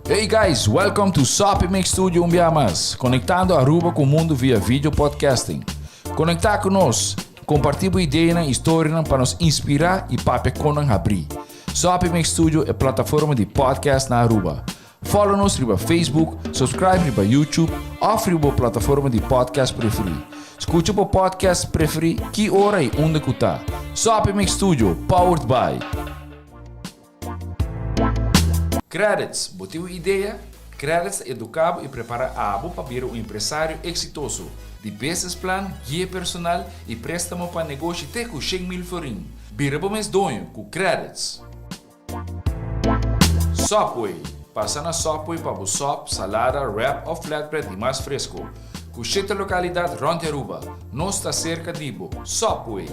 Hey guys, welcome to Soppy Mix Studio un bia mas, conectando Aruba cu mundo via video podcasting. Conecta cu nos, comparti bo ideanan y storianan pa nos inspira y papia con nan habri. Soppy Mix Studio e plataforma di podcast na Aruba. Follow nos riba Facebook, subscribe riba YouTube of riba bo plataforma di podcast preferi. Scucha bo podcast preferi ki ora y unda cu ta. Soppy Mix Studio, powered by. Credits, bo tin un idea? Credits ta educa bo y prepara abo pa bira un empresario exitoso. Di business plan, guia personal y prestamo pa negoshi te cu 100,000 florin. Bira bo mes doño cu Credits. Subway, Pasa na Subway pa bo sop, salada, wrap of flatbread di mas fresco. Cu shete localidad rond di Aruba. Nos ta cerca di bo. Subway!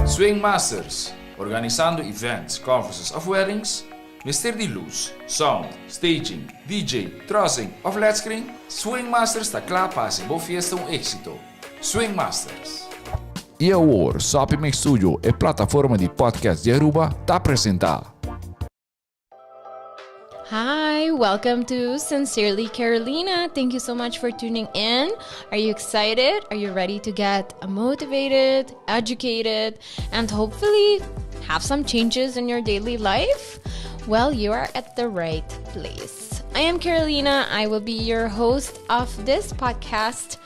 Swing Masters, Organisando events, conferences of weddings? Mester di luz, sound, staging, DJ, trussing of led screen? Swing Masters ta cla pa haci bo fiesta un exito. Swing Masters. Y awor, Soppy Mix Studio, e plataforma di podcast di Aruba, ta presenta. Hi, welcome to Sincerely Carolina. Thank you so much for tuning in. Are you excited? Are you ready to get motivated, educated, and hopefully have some changes in your daily life? Well, you are at the right place. I am Carolina. I will be your host of this podcast.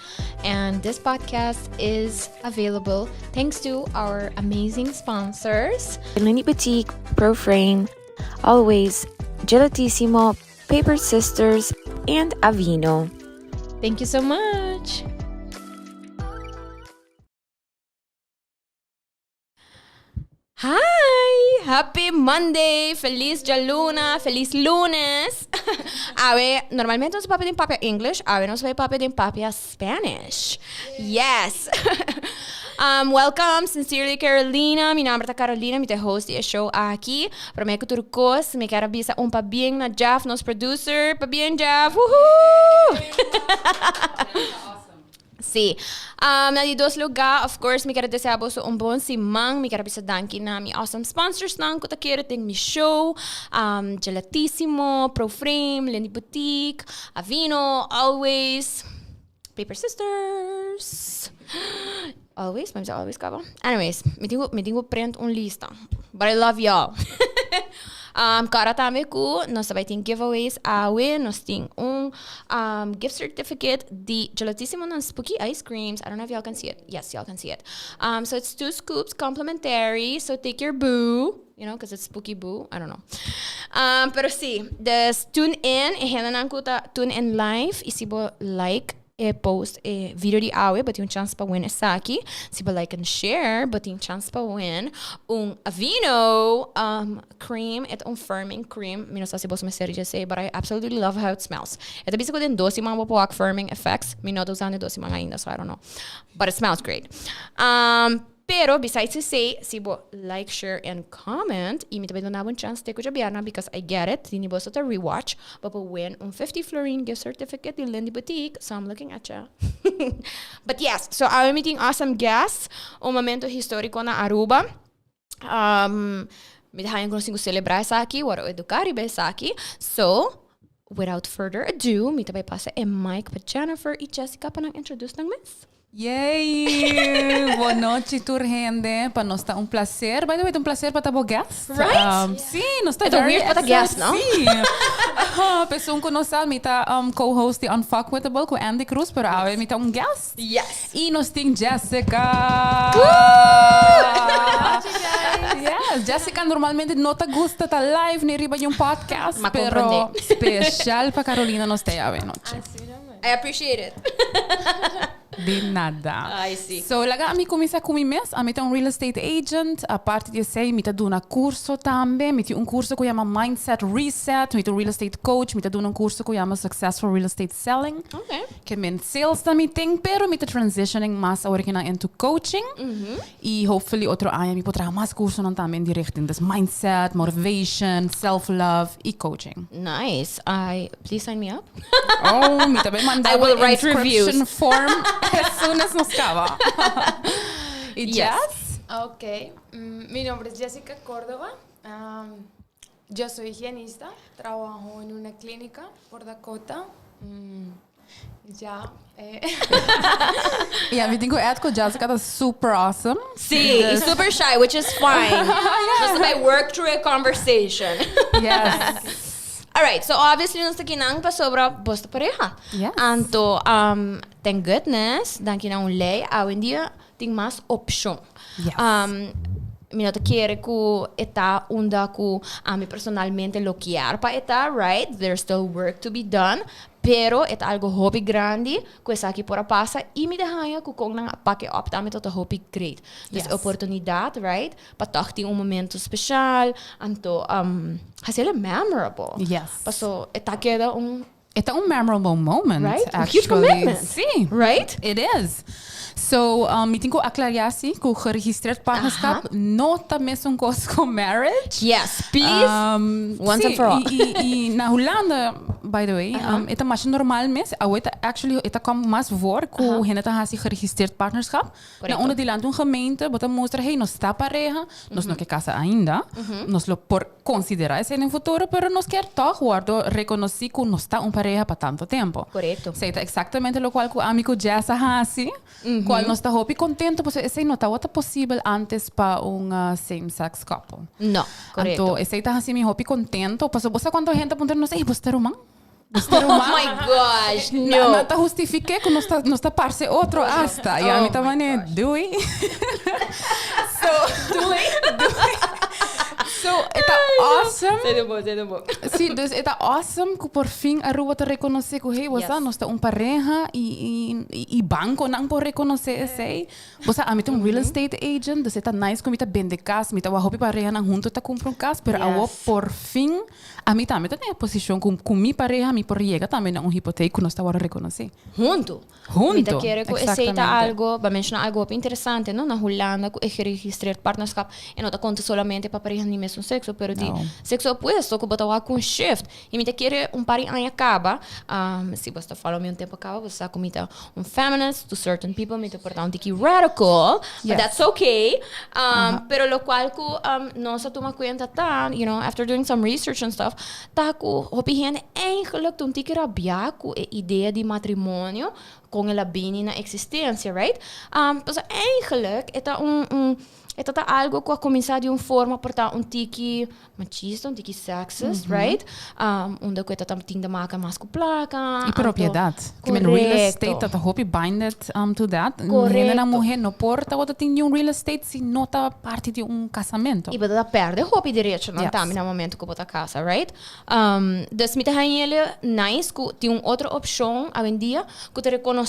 And this podcast is available thanks to our amazing sponsors Lindy Boutique, Proframe, Always, Gelatissimo, Paper Sisters, and Avino. Thank you so much. Hi! Happy Monday! Feliz djaluna! Feliz lunes! Awe, normalmente nos papia den papia English, awe nos bai papia den papia Spanish. Yes! Um, welcome, Sincerely Carolina. Mi nomber ta Carolina, mi ta host di e show aki. Prome ku tur kos, mi kier a bisa un pabien na Jeff, nos producer. Pabien, Jeff! Woohoo! Sí. Um, na di dos lugar, of course, mi kier desea boso un bon siman. Mi kier bisa danki na mi awesome sponsors nan ku ta kere den mi show. Um, Gelatissimo, Proframe, Lindy Boutique, Avino, Always, Paper Sisters. Always, mi bisa always kaba. Anyways, mi tin ku, mi tin ku print un lista. But I love y'all. um, kara tambe ku nos ta bai tin giveaways awe. Nos tin un um, gift certificate di Gelatissimo nan Spooky Ice Creams. I don't know if y'all can see it. Yes, y'all can see it. Um, so it's two scoops complimentary. So take your boo. You know, because it's spooky boo. I don't know. Um, pero sí, dus tune in. E hendenan ku ta tune in live. Y si bo like e post e video di awe, bo tin un chance pa win esaki. Si bo like and share, bo tin chance pa win un Aveeno um, cream. E ta un firming cream. Mi no sa si boso mester di esey, but I absolutely love how it smells. E ta bisa ku den dos siman bo por wak firming effects. Mi no ta usando e dos siman ainda, so I don't know. But it smells great. Um, Pero besides esey, si bo like, share and comment y mi ta bay duna bo un chance te cu djabièrnè because I get it, tin di boso ta rewatch, bo por win un 50 florin gift certificate di Lindy Boutique, so I'm looking at ya. But yes, so awe mi tin awesome guests, un momento historico na Aruba. Um, mi ta haña cu nos tin cu celebra esaki, worde educa riba esaki. So, without further ado, mi ta bay pasa e mic pa Jennifer y Jessica pa nan introduce nan mes. Yay! Bon nochi tur hende. Pa nos ta un placer. By the way, ta un placer pa ta bo guest. Right? Um, sí, nos ta It's a very weird pa ta guest, no? Sí. Pesun ku no sa, mi ta um, co-host di Unfuckwithable ku Andy Cruz, pero awe mi ta un guest. Yes. Y nos tin Jessica. Yes, Jessica normalmente no ta gusta ta live ni riba di un podcast, Ma pero comprende. special pa Carolina nos ta awe nochi. I appreciate it. Di nada. Ay, sí. So, laga ami cuminsa cu mi mes. Ami ta un real estate agent. Aparte di esey, mi ta duna curso tambe. Mi tin un curso cu yama Mindset Reset. Mi ta un real estate coach. Mi ta duna un curso cu yama Successful Real Estate Selling. Okay. Ke men sales ta mi tin, pero mi ta transitioning mas awor kinan into coaching. Y hopefully otro aña mi por traha mas cursonan tambe in die richting. Dus mindset, motivation, self-love y coaching. Nice. I, please sign me up. Oh, mi ta bay manda I will bo write inscription reviews. form. As soon as nos caba. Y Yes. Jess? Ok, mi nombre es Jessica Córdoba. Yo soy higienista, trabajo en una clínica por Dakota. Ya. Yeah, mi tin cu add cu Jessica ta super awesome. Sí, y super shy, which is fine. Just by work through a conversation. Yes. All right, so obviously nos ta kinan pasobra bos ta pareha. Yes. Anto, thank goodness, danki na un ley, awendia tin mas opcion. Yes. Mi no ta kere cu e ta unda cu ami personalmente lo kier pa e ta, right? There's still work to be done. Pero e ta algo hopi grandi cu esaki por a pasa y mi ta haña cu con nan a pak e op tambe ta hopi great. Dus oportunidad, right? Pa toch tin un momento special, anto haci'e memorable. Yes. Paso e ta keda un E ta un memorable moment, Right? Un huge actually. commitment. Sí. Right? It is. So, mi tin cu aclaria si cu geregistreerd partnerschap no ta mesun cos cu marriage. Yes, please. Once Sí, and for all. Y na Hulanda, by the way, e ta mas normal mes. Awe ta actually, e ta kom mas voor cu hende ta haci geregistreerd partnerschap. Na unda dilanti un gemeente, bo ta mustra, hey, nos ta pareha, nos no ke casa ainda, nos lo por considera esei den futuro, pero nos kier toch wordo reconoci cu nos ta un pareha pa tanto tempo. Esei ta exactamente locual cu ami cu Jess a haci, cual nos ta hopi contento, pasobra esei no tabata posibel antes pa un same sex couple. No, corecto. Anto esei ta haci mi hopi contento, pasobra bo sa cuanto hende a puntra nos, ey, bo ta ruman? Bo ta ruman? Oh my gosh, no. Nan ta hustifique cu nos ta parce otro hasta. Y ami ta mane, doei. So, Doei. Doei. So, e ta awesome. Sei de bo, sei de bo. Sí, dus e ta awesome cu por fin Aruba ta reconoce cu, hey, bo sa, nos ta un pareha y banconan por reconoce esey. Bo sa, ami ta un real estate agent, dus e ta nice cu mi ta bende cas, mi ta wak hopi parehanan hunto ta cumpra un cas, pero awo por fin ami tambe ta den e posicion cu mi pareha mi por yega tambe na un hipoteek cu nos ta worde reconoci. Hunto. Hunto, Mi ta kere cu esey ta exactamente. algo, bo a menciona algo hopi interesante, no? Na Hulanda cu e geregistreerd partnerschap e no ta conta solamente pa pareha di mesun sexo, pero di No. sexo opuesto cu bo ta wak cu un shift. Y mi ta kere un par di aña caba, si bo ta follow mi un tempo caba, bo sa cu mi ta un feminist, to certain people mi ta por ta un tiki radical, but that's okay. Pero locual cu nos a tuma cuenta ta, after doing some research and stuff, ta cu hopi hende eigenlijk ta un tiki rabia cu e idea di matrimonio con el a bini na existencia, right? Pasobra eigenlijk e ta un, un, e ta ta algo cu a cuminsa di un forma por ta un tiki machista, un tiki sexist, right? Unda cu e ta tin te maken mas cu placa. Y propiedad. Ke men real estate ta hopi binded to that. Hende na muher no por tabata tin di un real estate si no ta parti di un casamento. Y bo ta perde hopi derechonan tambe na momento cu bo ta casa, right? Dus mi ta haña nice cu tin un otro opcion awendia cu ta reconoce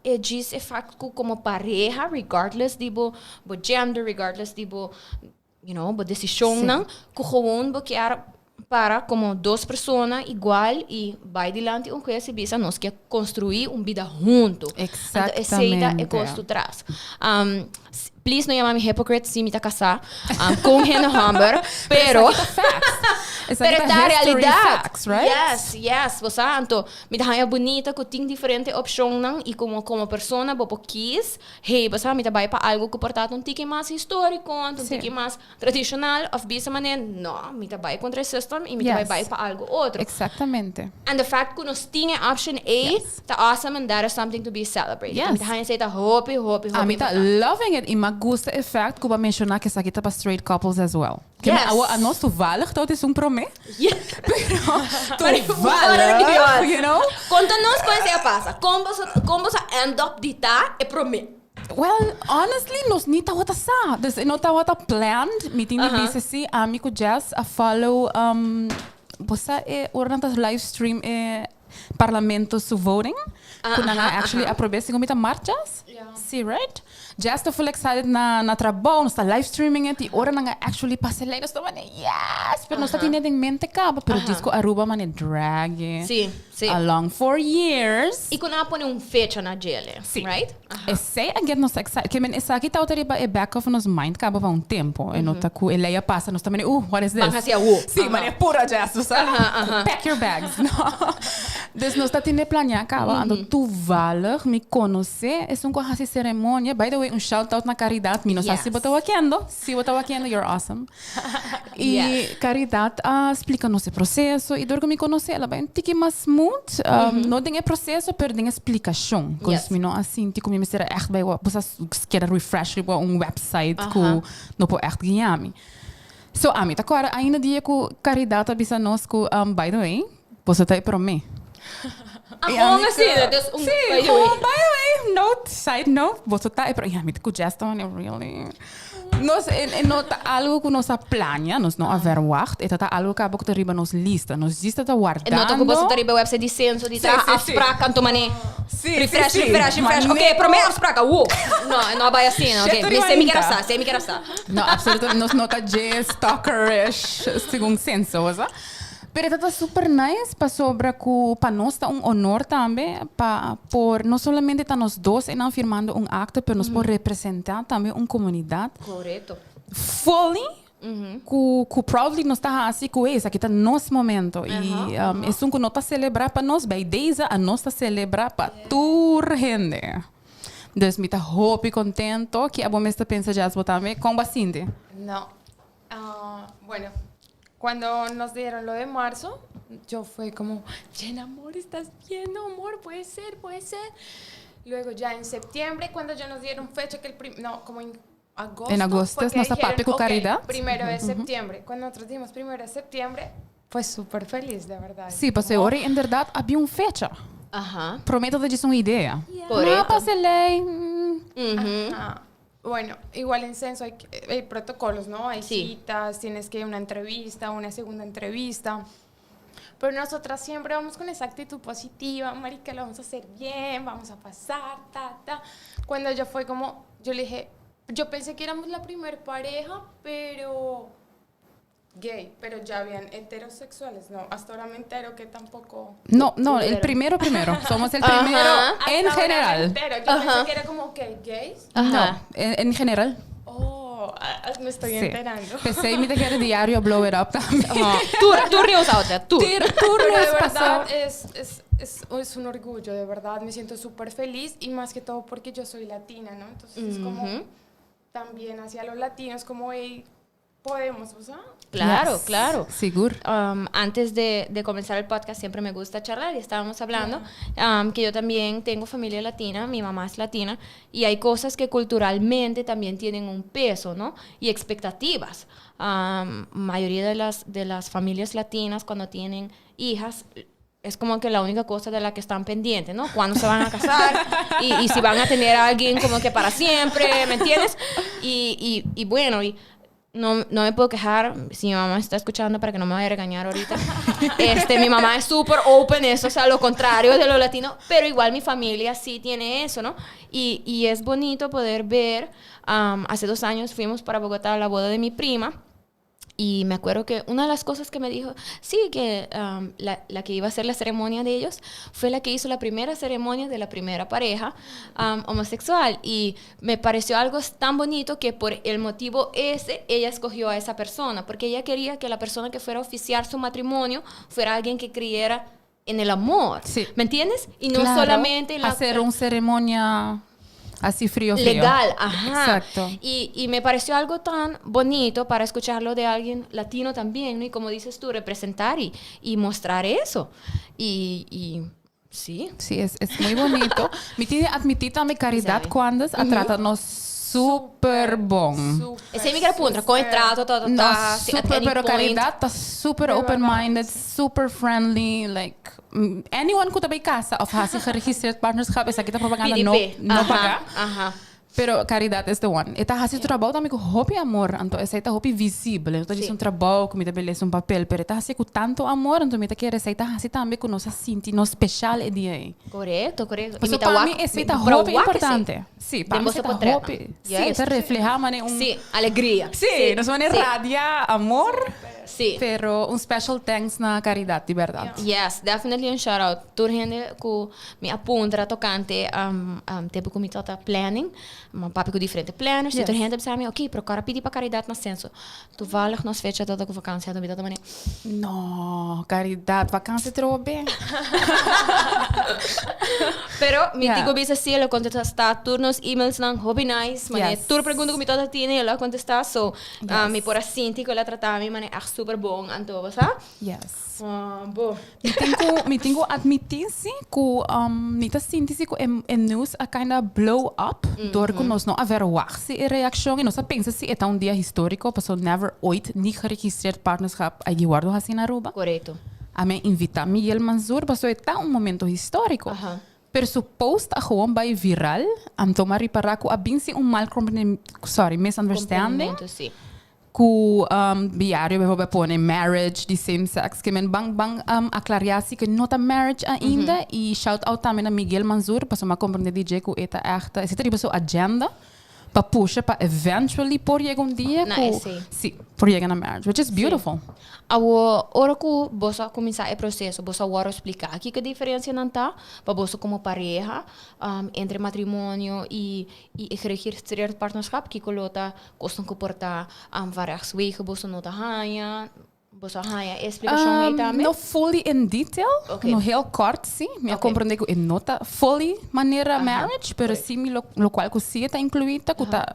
e djis e fact cu como pareha, regardless di bo gender, regardless di bo bo decisionnan, cu gewoon bo kier para como dos persona igual y bay dilanti un hues y bisa nos kier construi un bida hunto. Anto esey ta e cos tu tras. Please no yama mi hypocrite si mi ta casá cu un hende homber, pero Esaki pero ta ta history realidad. facts, right? Yes, yes. Bo sa, anto mi ta haña bunita cu tin diferente opcionnan y como persona bo por kies, hey, bo sa, mi ta bay pa algo cu por ta un tiki mas historico, un tiki mas tradicional, of bisa manera, no, mi ta bay contra e system y mi ta bay bay pa algo otro. Exactamente. And the fact cu nos tin e option ey, ta awesome and that is something to be celebrated. Mi ta haña esey ta hopi, hopi, hopi Ami ta importante. loving it y mi a gusta e fact cu bo a menciona cu esaki ta pa straight couples as well. Ke mi awo a nos toevallig dat is un prome. Pero toevallig, you know. Conta nos con esey a pasa. Con boso, con boso a end up di ta e prome? Well, honestly, nos ni tawata sa. Dus e no tawata planned. Mi tin di bisa si ami cu Jess a follow, bo sa e ora nan ta live stream e parlamento su voting? Cu nan a actually aprobe segun mi ta mart, Jess? Si, right? Jess ta full excited na na trabou, nos ta live streaming it y ora nan a actually pasa e ley nos ta mane yes! Pero nos ta tene den mente caba, pero djis cu Aruba mane drag it along for years. Y cu nan a pone un fecha na djele, right? Esey a get nos excited. Ke men esaki tabata riba e back of nos mind caba pa un tempo. E no ta cu e ley a pasa nos ta mane, uh, what is this? Ban haci awo. Si, mane pura Jess, bo sa? Pack your bags. No. Dus nos ta tene planea caba, anto toevallig mi conoce esun cu a haci ceremonia. By the way, un shout out na Caridad, mi no sa si bo ta wakiendo, si bo ta wakiendo, you're awesome. Y Caridad a splica nos e proceso y door cu mi conoce el a bay un tiki mas smooth, no den e proceso pero den e splicacion. Cos mi no a sinti cu mi mester a echt bay bo sa keda refresh riba un website cu no por echt guia mi. So ami ta kòrda ainda dia ku Caridad a bisa nos ku by the way, boso ta e promé. Gewoon asina, dus un Sí, by the way. gewoon by the way, note, side note, boso ta e promé. I ami ta ku Jess ta wanneer, really? Nos, e, e no ta algo ku nos a plania, nos no a verwacht, e ta ta algo kaba ku ta riba nos lista. Nos lista ta E wardando. no ta ku boso ta riba e website di Censo di Sí, traha sí, sí. afspraak anto mané. Sí, sí, Refresh, sí. refresh, refresh. Mané Oké, promé afspraak, wow. No, e no a bai asina, oké. Shit, Mi se mi riba ker a ainda. sa, se mi ker a sa. No, absolutamente. Nos no ta dje stalkerish, segun Censo, osa. Pero e ta super nice pasobra ku pa nos ta un honor tambe pa por no solamente ta nos dos einan firmando un akte, pero nos por representá tambe un komunidat. Korekto. Fully ku ku proudly nos ta hasi ku esaki ta nos momento. I esun ku no ta selebrá pa nos, bij deze a nos ta selebrá pa tur hende. Dus mi ta hopi contento ki abo mes ta pensa Jazz bo tambe. Con bo a sinti? No. Ah, bueno, cuando nos dieron lo de marzo, yo fue como, Jen, amor, ¿estás bien? Amor, puede ser, puede ser. Luego ya en septiembre, cuando ya nos dieron fecha que el prim no, como en agosto. En agosto fue que nos dijeron, papia con "Ok, Caridad". Primero de septiembre. Cuando nosotros dijimos primero de septiembre, fue súper feliz, de verdad. Sí, pasobra ora inderdaad habia un fecha. Aha. Prome ta djis un idea. Correcto. No, pasa ley. Ajá. Bueno, igual en censo hay, hay protocolos, ¿no? Hay Sí. citas, tienes que ir a una entrevista, una segunda entrevista. Pero nosotras siempre vamos con esa actitud positiva, marica, lo vamos a hacer bien, vamos a pasar, ta, ta. Cuando yo fue como, yo le dije, yo pensé que éramos la primer pareja, pero gay, pero ya habían heterosexuales, no, hasta ahora me entero que tampoco... No, no, el primero primero. Somos el primero Hasta en ahora me general. entero. Yo pensé que era como, ok, gays. Aha. No, en general. Oh, ah, ah, me estoy Sí. enterando. P'esei mi ta kere diario blow it up tambe. Aha. Tur, tur news outlet, tur. Tur, tur Pero de nos pasó. verdad es un orgullo, de verdad, me siento súper feliz y más que todo porque yo soy latina, ¿no? Entonces es como también hacia los latinos, como, hey, podemos, o sea, Claro, Yes. claro. Sigur. Antes de comenzar el podcast siempre me gusta charlar y estábamos hablando que yo también tengo familia latina, mi mamá es latina y hay cosas que culturalmente también tienen un peso, ¿no? Y expectativas. Mayoría de las familias latinas cuando tienen hijas es como que la única cosa de la que están pendientes, ¿no? Cuándo se van a casar y si van a tener a alguien como que para siempre, ¿me entiendes? Y bueno, y no, no me puedo quejar si mi mamá está escuchando para que no me vaya a regañar ahorita. Mi mamá es súper open, eso, o sea, lo contrario de lo latino, pero igual mi familia sí tiene eso, ¿no? Y es bonito poder ver, hace 2 años fuimos para Bogotá a la boda de mi prima. Y me acuerdo que una de las cosas que me dijo, sí, que la que iba a hacer la ceremonia de ellos fue la que hizo la primera ceremonia de la primera pareja homosexual. Y me pareció algo tan bonito que por el motivo ese ella escogió a esa persona, porque ella quería que la persona que fuera a oficiar su matrimonio fuera alguien que creyera en el amor. Sí. ¿Me entiendes? Y no Claro, solamente la, hacer una ceremonia así frío, frío. Legal, ajá. Exacto. Y me pareció algo tan bonito para escucharlo de alguien latino también, ¿no? Y como dices tú, representar y mostrar eso. Y sí. Sí, es muy bonito. Mi tía admití también Caridad Sabe. cuando a trata nos super bon. Súper, Esei mi kier puntra, con súper. trato, todo, No, ta, sí, at super, any pero point. Caridad ta super open-minded, super friendly, like anyone ku ta bay casa of hasi geregistreerd partnerschap, esaki ta propaganda no, PDP. no paga. Pero Caridad is the one. E ta hasi trabou tambe ku hopi amor, anto esei ta hopi visibel. Anto sí. Un trabou ku mi ta belees un papel, pero e ta hasi ku tanto amor, anto mi ta kere esei ta hasi tambe ku nos a sinti nos special e dia ei. Korekto, korekto. Paso pa mi esei ta hopi importante. Sí, pa mi esei ta hopi. Sí, ta reflehá mane un Sí, alegria. Sí, nos mane radia amor. Si. Pero un special thanks na Caridad, di berdad. Yes, definitely un shout out. Tur hende ku mi a puntra tokante um, um, tempu ku mi tabata planning, mi a papia ku diferente planners, yes. Tur hende a bisa mi, ok, pero kòrda pidi pa Caridad na censo. Toevallig nos fecha tabata ku vakansia, anto mi tabata mane. No, Caridad, vakansia trobe. Pero mi yeah. tin ku bisa si el a kontestá tur nos emailsnan hopi nice, mane yes. Tur pregunta ku mi tabata tene el a kontestá, so yes. Mi por a sinti ku el a trata mi mane echt super bon, anto bo sa? Yes. Bo. Mi tin ku, mi tin ku admití si ku um, mi ta sinti si ku e, e news a kinda blow up mm -hmm. door ku nos no a verwacht si e reaccion y nos a pensa si e ta un dia histórico, paso never ooit niet geregistreerd partnerschap a wordo hasi na Aruba. Correcto. A mi invita Miguel Manzur, paso e ta un momento histórico. Uh -huh. Pero su post a gewoon bai viral, anto m'a ripara ku a bin sin un mal sorry, misunderstanding. Comprendimento, si. Ku diario bijvoorbeeld pone marriage di same sex ke men ban ban aclaria si ke no ta marriage ainda y shout out tambe na Miguel Manzur pasobra m'a comprende di dje ku e ta echt esei ta riba su agenda pa pusha pa eventually por yega un dia Na ku esei. si por yega na marriage which is beautiful. Awor ora ku boso a kuminsá e proseso boso a wòrdu spliká kiko diferensianan ta pa boso komo pareha entre matrimonio y y e geregistreerd partnerschap kiko lo ta Kosnan ku por ta van rechtswege boso no ta haña. Boso a haña e splikashon ei tambe? No fully in detail, Oké. no heel kort si. Mi a Oké. komprendé ku e no ta fully manera marriage, pero correct. si mi lo lokual ku si e ta inkluí ta ku ta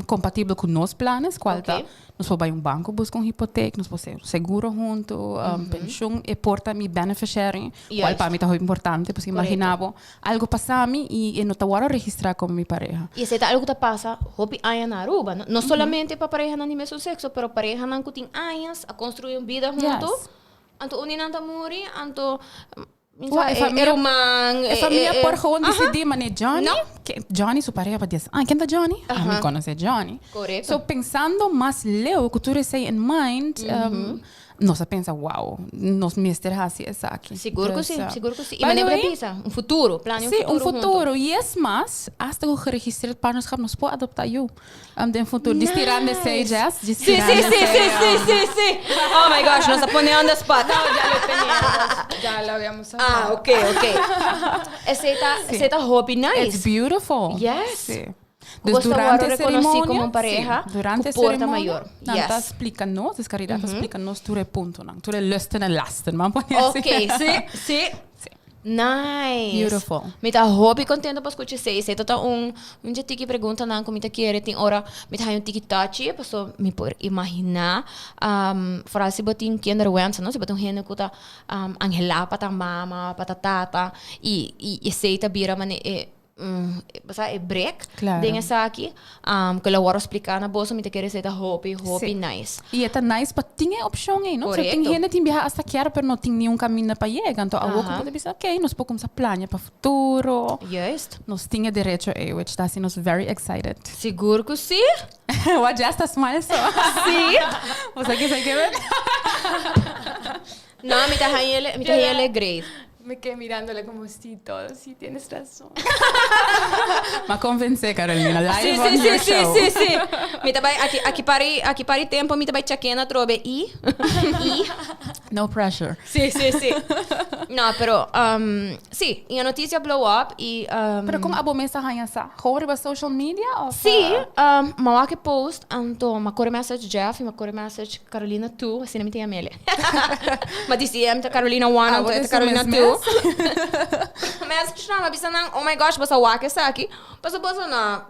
kompatibel ku nos planes, kual ta Oké. nos por bai un banko buska un hipotek, nos por hasi un seguro huntu, penshun, e por ta mi beneficiary, kual Juist. pa mi ta hopi importante, pasobra Korekto. imagina bo Algo pasa mi y e no ta worde registra como mi pareha. Y esey ta algo cu ta pasa hopi aña na Aruba. No, no solamente pa parehanan di mesun sexo, pero parehanan cu tin añas a construi un bida hunto. Yes. Anto un di nan ta muri, anto mi Wa, sa, e e, famia- e ruman, E famia por gewoon Aha. decidi, mane Johnny, No. ke- Johnny su pareha pa 10 aña. Ken ta Johnny? Ah, mi Aha. conoce Johnny. Correcto. So pensando mas leu, cu tur esey in mind, Nos a pensa, wow, nos mester haci esaki. Sigur cu si, Dus, sigur cu si. Y by the manera way, bisa, un futuro, plania un Sí, futuro un futuro. Y es mas, hasta cu geregistreerd partnerschap nos por adopta yu. Um, den futuro. Nice. Distirando esey, Jess. Sí, sí, Distirando sí, sí, sí, sí, sí. Oh my gosh, nos a pone on the spot. No, ya lo teníamos, ya lo habíamos Ah, hablado. ok, ok. Esey ta, esey ta hopi nice. It's beautiful. Yes. Sí. Cu Dus bo ta durante worde e reconoci ceremonia, como un pareha sí, durante cu por ta ceremonia, mayor. nan ta Yes. splica nos, dus Caridad ta splica nos tur e puntonan, tur e lusten en lasten, man pone así. Ok, sí, sí. Sí. Nice. Beautiful. Mi ta hopi contento pa scucha esey. Esey ta un un dje tiki preguntanan cu mi ta kere tin ora mi ta haya un tiki touchy paso mi por imagina um, vooral si bo tin kinderwensen, no? Si bo tin un hende cu ta um, anhela pa ta mama, pa ta tata y y esey ta bira mane e Bo sa e break Claro. den esaki. Um, ku lo wòrdu spliká na boso, mi ta kere esei ta hopi, hopi Sí. nice. I e ta nice pa tin e opshon ei, no? So tin Korekto. hende tin biaha hasta kier pero no tin niun kaminda pa yega. Anto awor ku Aha. bo ta bisa, ok, nos por kumsa plania pa futuro. Juist. Nos tin e derecho ei, which ta hasi nos very excited. Sigur ku sí. Wa Jess ta smile so. Sí. Bo sa kisa ke ben? No, mi ta haña mi ta haña great. Me quedé mirándole como, sí, todo, sí, tienes razón. M'a convencé, Carolina. Live Sí, on sí, sí, your sí, show. sí, sí. Mi ta bai, aki, aki pari, aki pari tempo, mi ta bai chequea na trobe. I, i. No pressure. Sí, sí, sí. No, pero, um, sí, y a noticia blow up y, um, Pero con abo mes a haña sa? Gewoon riba social media of? Sí, um, m'a wak e post, anto m'a core message Jeff y m'a core message Carolina 2, asina mi tin Amelia. M'a dici em ta Carolina 1, Ah, anto bo e ta ta Carolina mes 2. Message nan, m'a bisa nan, oh my gosh, boso a wak esaki. Paso boso no,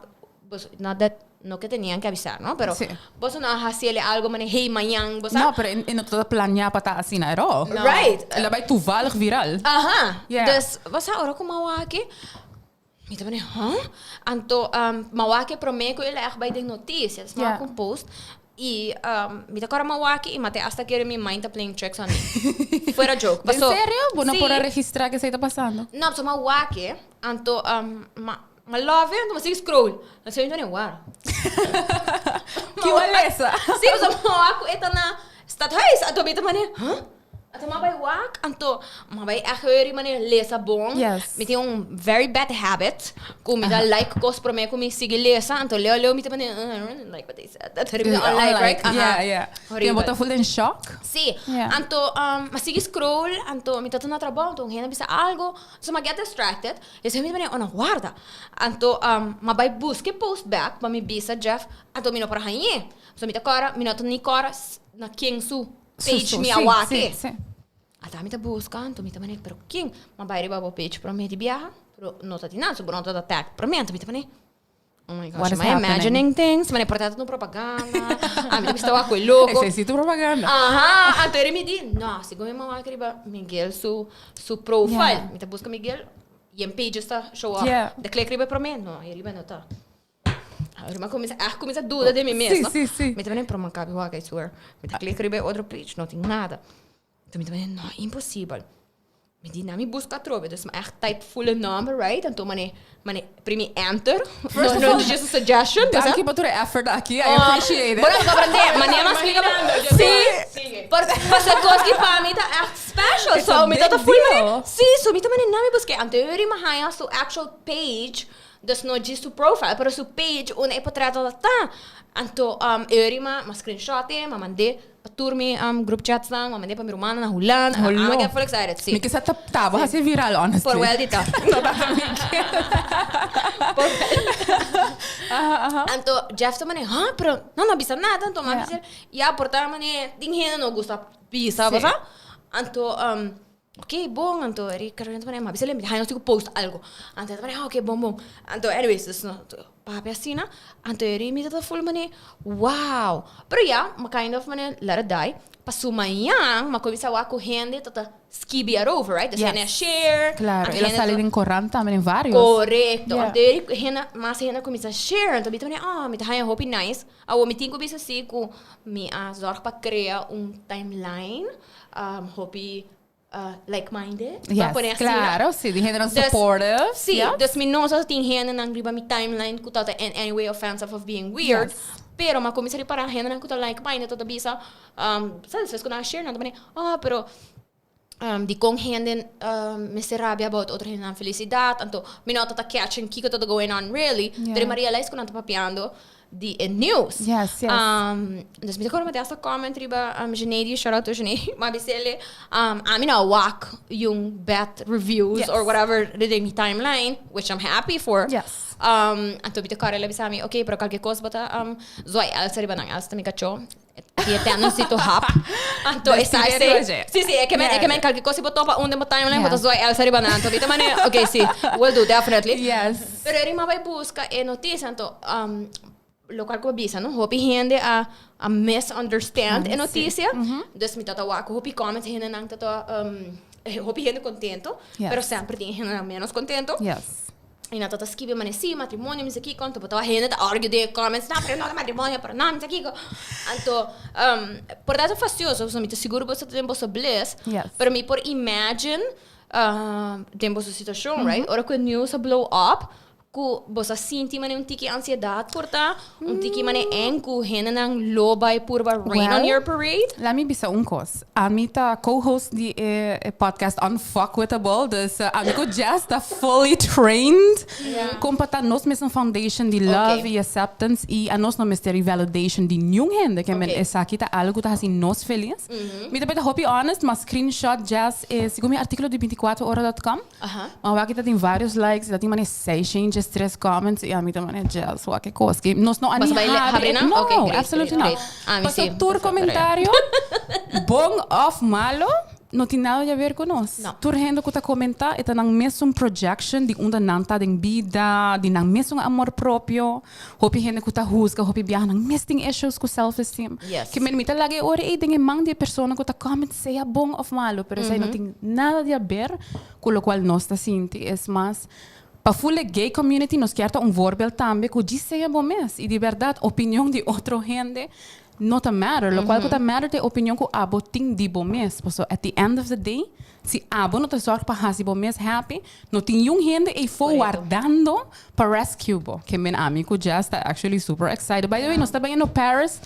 boso, not that, no que tenían que avisar, no? Pero Sí. boso no a haciele algo mane, hey, mañan, bo sa? No, pero e no ta planea pa ta asina at all. No. Right. El a bai toevallig viral. Aha. Yeah. Dus, bo sa, ora cu m'a wak, Mi ta pone, huh? Anto, um, m'a wak e promé ku el a ègt bai den notisia. Dus m'a wak Ja. un post i um, mi ta kòrda m'a wak i m'a te asta kere mi mind ta playing tricks on me. Fuera joke. Den Paso, serio? Bo no sí. por a registrá ke esei ta pasando? No, paso m'a wak e, anto um, m'a m'a love e, anto m'a sigui scroll. Anto mi ta pone, wow. Ki malesa. Sí, paso m'a wak ku e ta na stadhuis. Anto mi ta pone, huh? Anto m'a bai wak, anto m'a bai echt hoor manera lesa bon. Yes. Mi tin un very bad habit ku mi ta like kos promé ku mi sigui lesa, anto leu leu mi ta manera I don't really like what they said. Dat mi ta unlike, right? Aha. Yeah, yeah. Horrible. Bo ta voel den shock? Sí. Yeah. Anto m'a sigui scroll, anto mi ta na trabou, anto un hende a bisa algo, so m'a get distracted, i esei mi ta manera, oh no, warda. Anto m'a bai buska e post back pa mi bisa Jeff, anto mi no por a hañ'é. So mi ta kòrda, mi no ta ni kòrda na ken su page mi a wak e. Ata mi ta buska, anto mi ta manera, pero ken? Mi a bai riba bo page prome di biaha, pero no ta tin nada, so bo no ta ta tag prome, anto mi ta manera, oh my gosh, am I imagining things? Manera por ta ta un propaganda, ami ta bisa wak ku e loko. Esei si ta propaganda. Aha, anto eri mi di, no, segun mi a wak riba Miguel su su profile, mi ta buska Miguel, yen pages ta show up, mi ta click riba e prome, no, e riba no ta. Ahora mi a cuminsa, a cuminsa duda de mi mes, Sí, no? sí, sí. Mi ta menen, pero mi a cabe wak, I swear. Mi ta click riba e otro page, no tin nada. Enton mi ta menen, no, imposibel. Mi di, na mi busca atrobe. Dus mi a echt type full e nomber, right? Anto mane, mane primi enter. First no, of no all, just a suggestion. dus, Danki pa tur e effort aki, I appreciate it. Bueno, comprende, mane mas explica pa- Sí, por, paso cos ki pa mi ta echt special. It's So a mi ta ta big full mane, deal. sí, so mi ta mane, na mi busca. Anto yori mi haya su actual page. Dus no djis su profile, pero su page unda e potret ta ta. Anto um, Eury ma, ma screenshot e, ma mand'é pa tur mi um, group chats nan, ma mand'é pa mi rumannan na Hulanda. Holó. Amo get full excited, si. Mi kisa ta tabo hasi viral, honestly. Por wel di ta. No tata mi ke. Por wel. Anto Jeff ta mane, ha, pero nan no a bisa nada. Anto mi a bisa, ya, por ta mane, tin hende no gusta bisa, Si. bo sa? Anto um, Ok, bon, anto eri Carolina ta manera, ma bisa lembe, nos tin ku post algo. Anto e ta manera, ok, bon, bon. Anto anyways, dus no papia asina, anto eri mi ta full manera, wow. Pero ya, mi kind of manera let it die. Paso mañan, mi a kuminsá wak ku hende ta ta skibi erover, right? Dus hende a share. Claro, anto el a hende sali ta den korant tambe, den varios. Korekto. Yeah. Anto eri hende, mas hende a kuminsá share, anto mi ta manera, oh, mi ta haña hopi nice. Awor mi tin ku bisa si ku mi a zorg pa krea un timeline. Um, hopi uh, like-minded. Yes, pone asina. claro, sí, di hende nan Dus- supportive. Sí, yeah. dus mi no sa tin hende nan riba mi timeline ku ta in any way offensive of being weird. Yes. Pero ma kuminsá ripará hende nan ku ta like-minded ta bisa, um, sa despues ku nan a share nan ta pone, ah, pero um, dikon hende um, mester rabia about otro hende nan felisidat, anto mi no ta ta catching kiko ta going on really. Yeah. Pero mi realize ku nan ta papiando di e news. Yes, yes. Um, dus mi ta acorda mi hasta comment riba um, Genedi, shout out to Genedi, ma bisele, um, ami na wak yung bad reviews Yes. or whatever den mi timeline, which I'm happy for. Yes. Um, anto mi ta acorda el a bisa mi, okay, pero cualkier cos bo ta um, zwaai Elsa riba nan, Elsa ta mi cacho. Ti e tendency to hap. Anto Dus esa ti ese. riba dje. Sí, sí, e ke men, e ke men Yeah. cualkier cos si bo topa un den bo timeline, bo ta Yeah. zwaai Elsa riba nan. Anto mi ta manera, okay, sí, will do, definitely. Yes. Pero eri m'a bai buska e noticia, anto um, locual cu bo bisa, no? Hopi hende a, a misunderstand e noticia. Dus mi tata wak hopi comments hendenan tata um, hopi hende contento, Yes. pero semper tin hendenan menos contento. Yes. Y nan tata skibi mane si, matrimonio mi sa kiko, anto bo tawa hende ta argue den e comments, no, pero no ta matrimonio, pero no, mi sa kiko. Anto, um, por ta fastioso, pasobra mi ta sigur bo ta den boso bliss, Yes. pero mi por imagine uh, den boso situacion, right? Ora cu e news a blow up, cu boso a sinti mane un tiki ansiedad por ta, un tiki mane eng cu hendenan lo bay purba rain on Well, your parade. Laat mi bisa un cos. Ami ta co-host di e, e podcast Unfuckwithable, dus uh, ami cu Jess ta fully trained. Con pa ta nos mes un foundation di love Ok. y acceptance y a nos no mester di validation di niun hende. Ke men Ok. esaki ta algo cu ta haci nos feliz. Mi ta beta hopi honest, ma screenshot Jess e segun mi articulo di 24ora.com. Aha. Ma wak ta tin varios likes, ta tin mane 603 comments y ami ta mane Jess, wak e cos ki nos no a Bas ni bai le- habri habri e- nan? No, Ok, great, absolutely great, not. great. Ami Paso sí, tur paso comentario, bon of malo, no tin nada di haber cu nos. No. Tur hende cu ta comenta e ta nan mesun projection di unda nan ta den bida, di nan mesun amor propio. Hopi hende cu ta huzga, hopi biaha nan mes tin issues cu self esteem. Yes. Ke men mi ta laga e ora ei den e man di e persona cu ta comment sea bon of malo, pero esei no tin nada di haber cu locual nos ta sinti. Es mas, pa full e gay community nos kier ta un voorbeeld tambe cu djis sea bo mes y di berdad opinion di otro hende no ta matter. Locual cu ta matter ta e opinion cu abo tin di bo mes. Pasobra at the end of the day, si abo no ta zorg pa haci bo mes happy, no tin niun hende eyfo wardando pa rescue bo. Ke men ami cu Jess ta actually super excited. By the way, nos ta bayendo Paris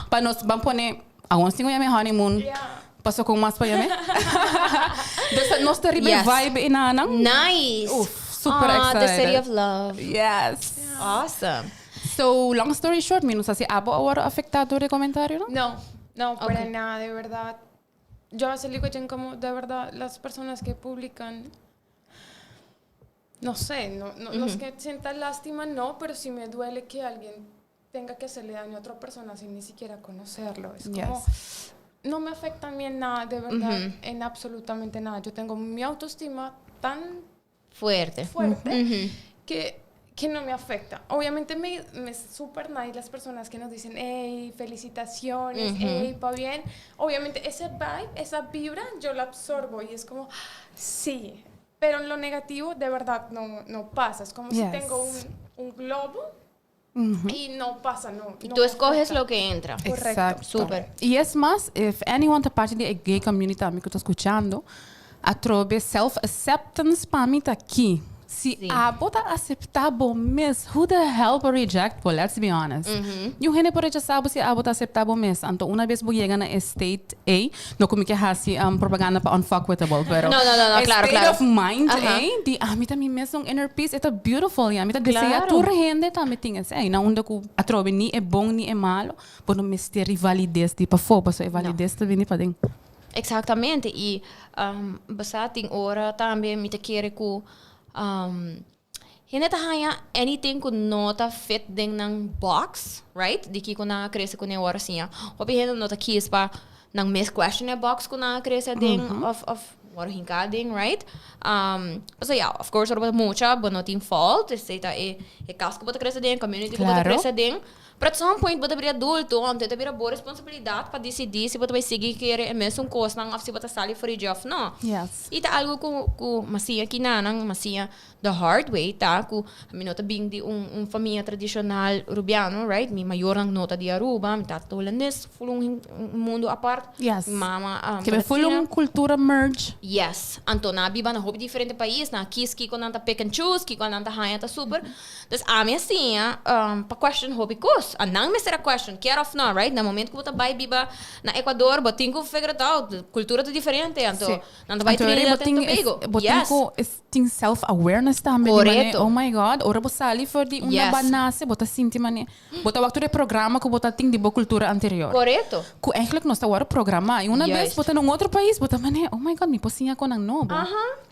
pa nos ban pone, awor nos tin cu yama e honeymoon. Paso con mas pa yam'é. Dus nos ta riba e Yes. vibe enanan. Nice. Uf, super Ah, the city excited. of love. Yes. Awesome. So, long story short, mi no sa si abo a wòrdu afektá dor e komentarionan? No, no, para Ok. nada, de verdad. Yo a veces le digo a Jen como, de verdad, las personas que publican, no sé, no, no, no es que sienta lástima, no, pero sí me duele que alguien tenga que hacerle daño a otra persona sin ni siquiera conocerlo. Es como, Yes. no me afecta a mí en nada, de verdad, en absolutamente nada. Yo tengo mi autoestima tan Fuerte. fuerte que no me afecta. Obviamente me es súper nice las personas que nos dicen, hey, felicitaciones, hey, va bien. Obviamente ese vibe, esa vibra, yo la absorbo y es como, sí. Pero en lo negativo, de verdad, no, no pasa. Es como Yes. si tengo un globo y no pasa, no. Y no tú me escoges afecta. lo que entra. Correcto. Exacto. Súper. Y es mas, if anyone ta parti di e gay community tambe cu ta scuchando, atrobe self-acceptance pa mi ta aki. Si Sí. abo ta acepta bo mes, who the hell por reject bo? Let's be honest. Niun hende por rechasa bo si abo ta acepta bo mes. Anto una bes bo yega na e state ey, no cu mi ke haci propaganda pa unfuckwithable, pero No, no, no, no, e claro, state claro. of mind Aha. ey, di ami ta mi mes un inner peace, e ta beautiful y ami ta desea Claro. tur hende tambe tin esey. Na unda cu atrobe ni e bon ni e malo, bo no mester e validez di pafó, pasobra e validez ta bini paden. Exactamente y bo sa tin ora tambe mi ta kere cu hende ta haña anything cu no ta fit den nan box, right? Di kico nan a crece cu ne ora siña. Hopi hende no ta kies pa nan mes question e box cu nan a crece aden of of worde hinca aden, right? Pasobra ya, of course ora bo ta mucha bo no tin fault, esey ta e cas cu bo ta crece aden, e community cu bo ta crece aden. Pero at some point bo ta bira adulto, anto e ta bira bo responsabilidad pa dicidi si bo ta bay sigui kere e mesun cosnan of si bo ta sali for dje of no. Yes. Y ta algo cu cu m'a siña kinanan, m'a siña the hard way ta cu mi no ta bin di un un famia tradicional Rubiano, right? Mi mayornan no ta di Aruba, mi tata ta Hulandes, full un un mundo apart. Yes. Mi mama Ke be full un cultura merge. Yes. Anto nan a biba na hopi diferente pais, nan a kies kico nan ta pick and choose, kico nan ta haña ta super. Dus ami a siña pa question hopi kos. A nan mester a question, kier of no, right? Na momento ku bo ta bai biba na Ecuador, bo tin ku figure it out. Kultura ta diferente, anto Sí. nan ta bai Anto eri Trinidad bo and tin es- Tobago. bo tin Yes. ku es- tin self-awareness tambe di mane, Korekto. oh my God, ora bo sali for di unda Yes. bo a nase, bo ta sinti mane, bo ta wak tur e programa ku bo ta tin di bo kultura anterior. Korekto. Ku eigenlijk nos ta wòrdu programá. I una bes Juist. bo ta na un otro pais, bo ta mane, oh my God, mi por siña kon nan nobo.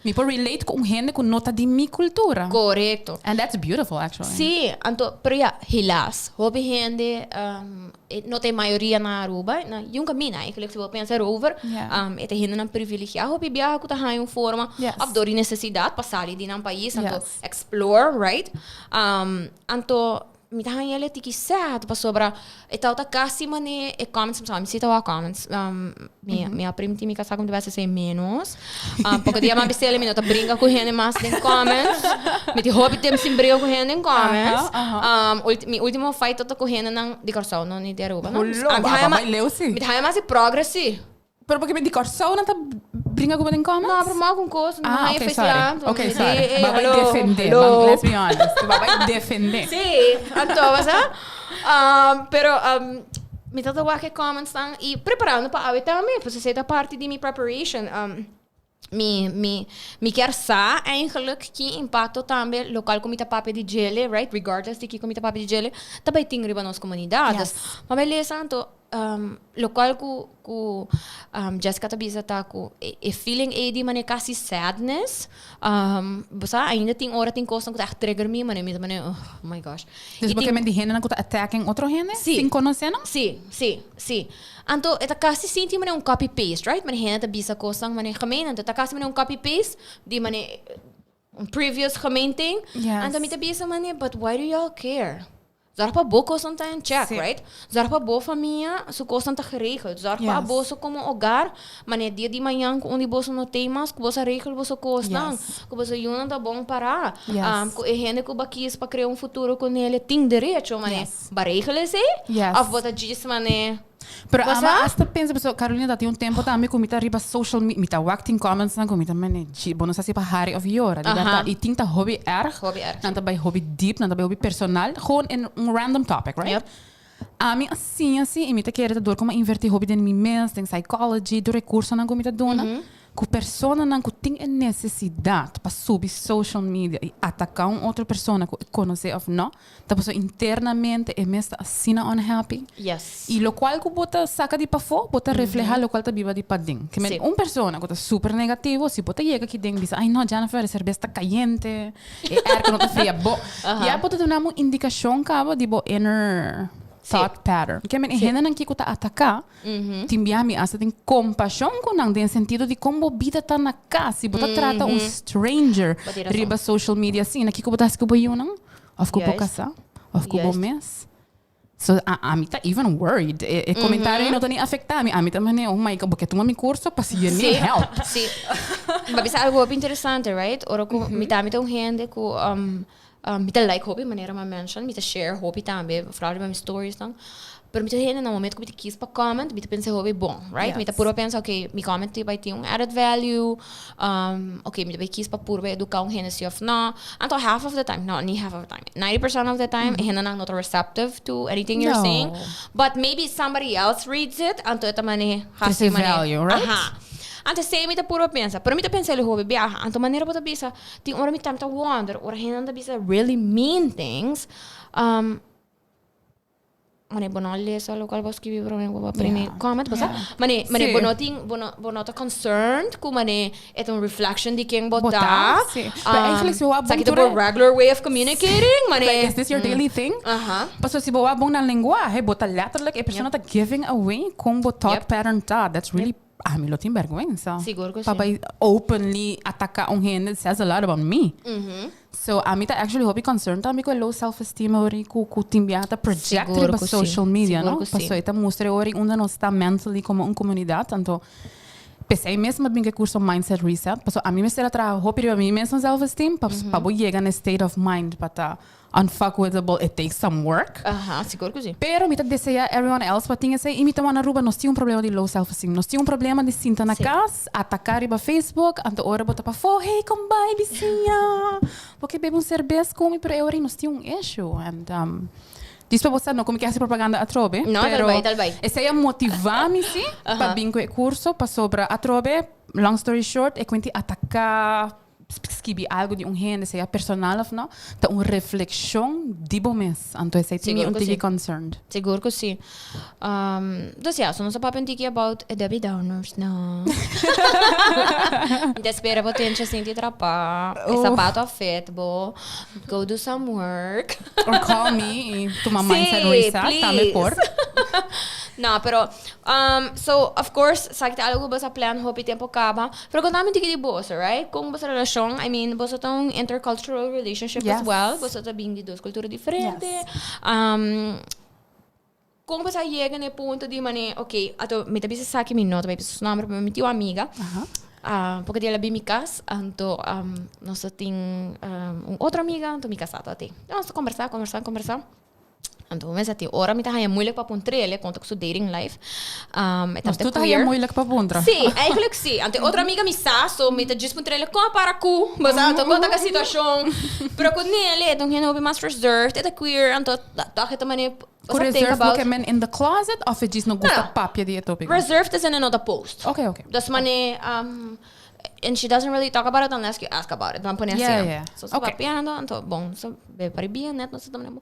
Mi por relate ku un hende ku no ta di mi kultura. Korekto. And that's beautiful actually. Sí, anto, pero ya, helaas, hopi hende, e no ta e mayoria na Aruba, na yun camina eigenlijk, si bo pensa erover, Yeah. e ta hendenan privilegiá hopi biaha ku ta haña un forma Yes. of dor di nesesidat pa sali di nan pais, anto Yes. explore, right? Anto, Mi ta haña el e tiki sad pasobra e tabata casi mane e comments, mi si tawa comments, mi mi a primiti mi casa cu mi ta basa esey menos, poco dia mas bisele mi no ta brinca cu hende mas den comments, mi tin hopi tempo sin brinca cu hende den comments, mi ultimo fight tabata cu hendenan di Corsou no ni di Aruba no, Hullo, aba bai leu si. mi ta haña mas di progress si. Pero porque mi di Kòrsou nan ta bringa ku bo den comments? No, pero mò ku kos, no Ah, haña okay, face sorry. la. Okay, sorry. Hey, Ba bai hallo, defende. hallo. Ban, let's be honest. Ba bai defende. Sí, anto, basa. Um, pero um, mi tata wak e comments nan y preparando pa awe tambe, pues esey ta parti di mi preparation. Um, mi, mi, mi kier sa eigenlijk ki impacto tambe local ku mi ta papia di djele, right? Regardless di kiko mi ta papia di djele, ta bai tin riba nos comunidad. Yes. Dus, ma bai lesa anto, Locual cu cu Jessica ta bisa ta cu e feeling ey di mane casi sadness, bo sa ainda tin ora tin cosnan cu ta echt trigger mi mane mi ta mane oh my gosh. Dus Y bo tin ke men di hendenan cu ta attacking otro hende Sí. sin conoce nan? Sí, sí, sí. Anto e ta casi sinti mane un copy paste, right? Mane hende ta bisa cosnan mane gemeen, anto e ta casi mane un copy paste di mane un previous gemeen thing. Yes. Anto mi ta bisa mane, but why do y'all care? Zorg pa bo cosnan ta in check, Sí. right? Zorg pa bo famia su cosnan ta geregeld. Zorg pa Yes. boso como hogar, mane dia di mañan cu un di boso no tey mas, cu boso a regel boso cosnan, Yes. cu boso yunan ta bon para. Yes. Cu e hende cu bo a kies pa crea un futuro cu nele tin derecho, mane, Yes. bo a regel esey? Yes. Of bo ta djis mane Pero Bo ama sa? hasta pensa, pasobra Carolina ta tin un tempo tambe cu mi ta riba social media, mi ta wak tin comments nan cu mi ta mene, ji, bo no sa si pa hari of yora, di berdad. Y tin ta hopi erg, Hopi erg. nan ta bay hopi deep, nan ta bay hopi personal, gewoon in un random topic, right? Yep. Ami a siña si y mi ta kere ta door cu mi a inverti hopi den mi mes, den psychology, tur e cursonan cu mi ta duna, cu personanan cu tin e necesidad pa subi social media y ataca un otro persona cu e conoce of no, ta pasobra internamente e mes ta asina unhappy. Y locual cu bo ta saca di pafo, bo ta refleha locual ta biba di paden. Ke men un persona cu ta super negativo, si bo ta yega aki den bisa, ay no Jennifer, e cerbes ta cayente, E airco no ta fria bo. Ya bo ta duna un indicacion caba di bo inner thought pattern. Ke men e hendenan kico ta ataca, tin bia mi hasta tin compasion cu nan den sentido di con bo bida ta na cas. Si bo ta trata un stranger riba social media asina, kico bo ta haci cu bo yiunan? Of cu bo casa? Of cu bo mes? So ami ta even worried. E e comentario no ta ni afecta mi. Ami ta mane, oh my God, bo ke tuma mi curso pa si you need help. Sí. Bo a bisa algo hopi interesante, right? Ora cu mi tambe ta un hende cu um, um, mi ta like hopi manera mi a mention, mi ta share hopi tambe, vooral riba mi stories nan. Pero mi ta hende na momento cu mi ta kies pa comment, mi ta pensa hopi bon, right? Mi ta purba pensa, okay, mi comment ta bay tin un added value, Um, ok, mi ta bay kies pa purba educa un hende si of no. Anto half of the time, no, ni half of the time, 90% of the time, mm. hendenan not receptive to anything you're no. saying. But maybe somebody else reads it, anto e ta mane hasi mane. value, right? Aha. Anto sei mi ta purba pensa, pero mi ta pensa el hobe biaha. Anto manera bo ta bisa, tin ora mi tam ta wonder, ora hende ta bisa really mean things. Um, Mane bo no lesa locual bo a scribi prome cu bo a primi comment bo sa mane mane bo no tin bo no bo no ta concerned cu mane e ta un reflection di ken bo ta esaki ta bo regular way of communicating mane Like is this your daily thing? Pasobra si bo wak bon na lenguahe bo ta letterlijk e persona ta giving away con bo thought pattern ta that's really Ami lo tin bergwensa. Sigur ku Pa si. bai openly ataka un hende it says a lot about me. So ami ta actually hopi concerned tambe ku e low self esteem ori ku ku tin biaha ta project Sigur riba ku si. social media Sigur no. ku si. Pasobra e ta mustra e ori unda nos ta mentally komo un komunidat anto p'esei mes mi a bin ku e kurso mindset reset pasobra ami mester a traha hopi riba mi mes self esteem pa pa bo yega na e state of mind pa ta Unfuckwithable, it takes some work. Aha, sigur cu si. Pero mi ta desea everyone else pa tin esey y mi ta wak na Aruba nos tin un problema di low self esteem. Nos tin un problema di sinta na cas, ataca riba Facebook, anto ora bo ta pafó, hey kom bay bisiña, bo ke bebe un cerbes cu mi, pero e ora nos tin un issue and um, djis pa bo sa no cu mi ke haci propaganda atrobe, No, tal pero bay, tal bay. esey a motiva mi si pa bin cu e curso pasobra atrobe, long story short, e cuenti ataca, Skibi algo di un hende, sea personal of no, ta un reflexion di bo mes. Anto esei tin mi un tiki concerned. Sigur cu si. Dus ja, so nos a papia un tiki about e Debbie Downers no. Mi ta spera bo tencha sinti trapa, e sapato a fit bo, go do some work. Or call me y tuma mindset reset, tambe por. No, pero So, of course, sa ki ta algo ku boso a plan hopi tempo kaba. Pero konta mi un tiki di boso, right? Kon boso relashon, I mean, boso ta un intercultural relationship as well. Boso ta bin di dos kultura diferente. Kon boso a yega na e punto di manera, ok, ato mi ta bisa esaki, mi no ta bai bisa su nomber, pero mi tin un amiga. Poco di el a bin mi cas, anto nos ta tin un otro amiga, anto mi casá ta tin. Nos ta combersa, combersa, combersa. Anto bo mester tin ora mi ta haña moeilijk pa puntr'el konta ku su dating life. Um, e Nos tabata tur ta haña queer. moeilijk pa puntra. Sí, eigenlijk sí. Anto e otro amiga mi sa, so mi ta djis puntr'el kon a para ku, bo sa, anto kon ta ka situashon. Pero ku Nelly e ta un hende hopi mas reserved, e ta queer, anto tòg e ta manera, bo Ku sa think reserved bo about. ke men in the closet of e djis no gusta No. papia di e tópiko? Reserved is in e no ta post. Oké, oké. Dus manera, um, And she doesn't really talk about it unless you ask about it. Ban pone Yeah, así. yeah. So, so Okay. papiando, anto, bon, so be pari bien net, no sa tamane bo.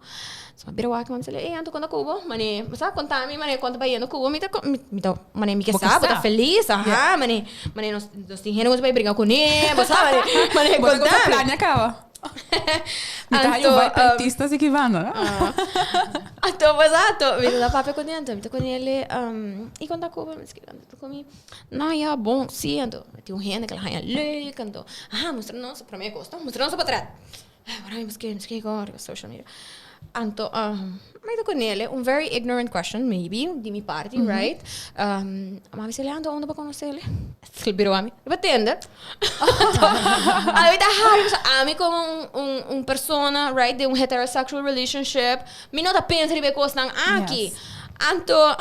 So bira wak, mam sele, eh, anto konta kubo, mane, sa konta mi, mane, konta bayendo kubo, mi ta, mi, mi ta, mane, mi ke Bo ke sa, bo ta sa. feliz, aha, Yeah. mane, mane, nos, nos tin hende ku nos bai bringa kuné, bo sa, mane, mane, Bo ta konta gosa mi. plania kaba. Mi ta haña Anto, un vibe um, artista si kibanda, no? Anto, pues, anto, mi ta papia kuné, anto, mi ta kuné, um, i konta kubo, mi skibi, anto, ku mi, No, ya, bon, sí, anto tin un hende ku la haña leuk, anto, aha, mustra nos, promé kos, no, mustra nos e potret. Ora mi busk'é, mi busk'é gor riba social media. Anto, mi ta konele un very ignorant question, maybe, di mi parti, right? Ma mi sali, anto unda bo konos'é? El bira wak mi, riba Tinder. Anto, ami ta hari, pasobra ami komo un, un, un persona, right, den un heterosexual relationship, mi no ta pensa riba e kosnan aki. Anto.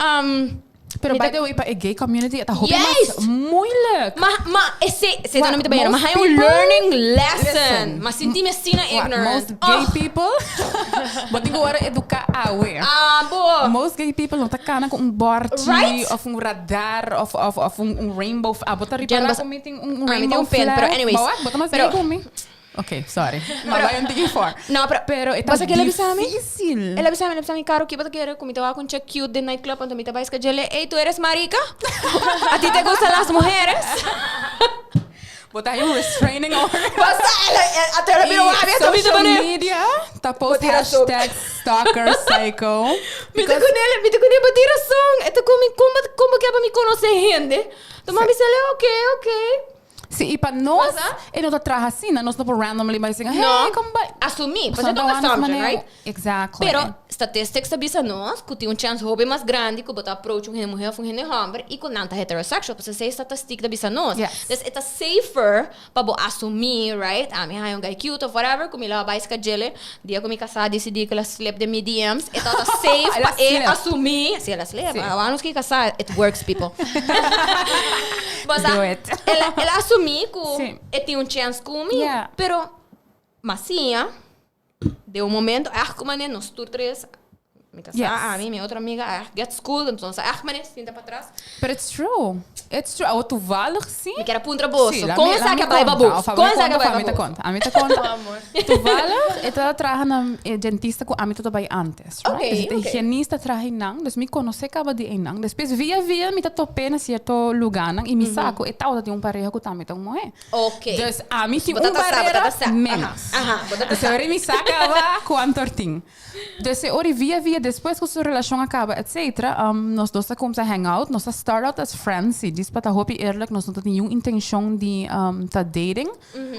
Pero Mi by ta- the way, pa e gay community, ta hopi Yes! mas moeilijk. Ma, ma, ese, se Wa- no mi ta bayana, ma most hay un people- learning lesson. Listen. Ma sinti mi asina Wa- ignorant. Most gay Oh. people, bo tin cu worde educa awe. Ah, bo. Most gay people no ta cana cu un borchi Right? of un radar of, of, of un, un rainbow. Ah, bo ta Jen, ripara bas- cu mi tin un Ah, mi tin rainbow un pen, flag. pero anyways. Bo wak, bo ta mas Pero- gay cu mi. Ok, sorry. Ma bai un tiki for. No, pero, Pero e ta Basta que el a bisa mi? difícil. El a bisa mi, el a bisa mi, Caro, kiba ta kere cu mi ta wak un chick cute den nightclub, anto mi ta bai scadjele, ey, tu eres marica? A ti te gustan las mujeres? Bo ta hay un restraining order. Basta, el, el, anto el a bira wak, anto mi ta social pone- media ta post Bo tin razon. hashtag stalker psycho. Mi ta con el, mi ta con el, bo tin razon. E ta con mi, como, como ke pa mi conoce hende? Anto mami sali, ok, ok. Sí, y pa nos, Pasa? e no ta traha asina, nos no por randomly bai sing, hey, No. kom bai. Asumí, Pasobra pasobra ta un ta wans assumption, manera- right? Exactly. Pero statistics ta bisa nos ku tin un chance hopi mas grandi ku bo ta approach un hende muhé of un hende homber y ku nan ta heterosexual. Pasobra esei statistic ta bisa nos. Yes. Dus e ta safer pa bo asumí, right? Ami haña un guy cute of whatever ku mi lo a bai skadjele. Dia ku mi kasá disidí ku el a slip den mi DM's, e tabata safe El a pa e slip. asumí. Sí, el a slip. Sí. Awor nos ki kasá, it works, people. Bo sa, Do it. El a, el a asumí ku Sí. e tin un chance ku mi, Yeah. pero ma siña den un momento echt ku manera nos tur tres, mi kasá, Yes. ami, mi otro amiga, echt get schooled, entonces echt manera sinta pa tras. But it's true. It's true. Awo toevallig sí. Mi kier a puntra boso. Sí, la Kon mi- la esaki mi a bai pa conta. boso? Of a Kon mi esaki a conta, bai of a pa mi ta boso? conta. A mi ta conta. Toevallig, e ta traha na e dentista ku ami ta bai antes, right? Oké, Dus e oké. higienista traha einan, dus mi conoce caba di einan. Despues via via mi ta tope na cierto lugarnan y mi sa ku e tawata tin un pareha ku tambe ta un muhé. Oké. Dus ami tin Bo ta un ta sa, bo ta barrera ta sa. menos. Aha, aha, bo ta ta Dus sa. ora mi sa caba cuanto tin. Dus e ora via via despues ku su relacion a caba etcetera, nos dos a cuminsa hang out, nos a start out as friends, si, djis pa ta hopi eerlijk, nos no ta tin niun intencion di ta dating.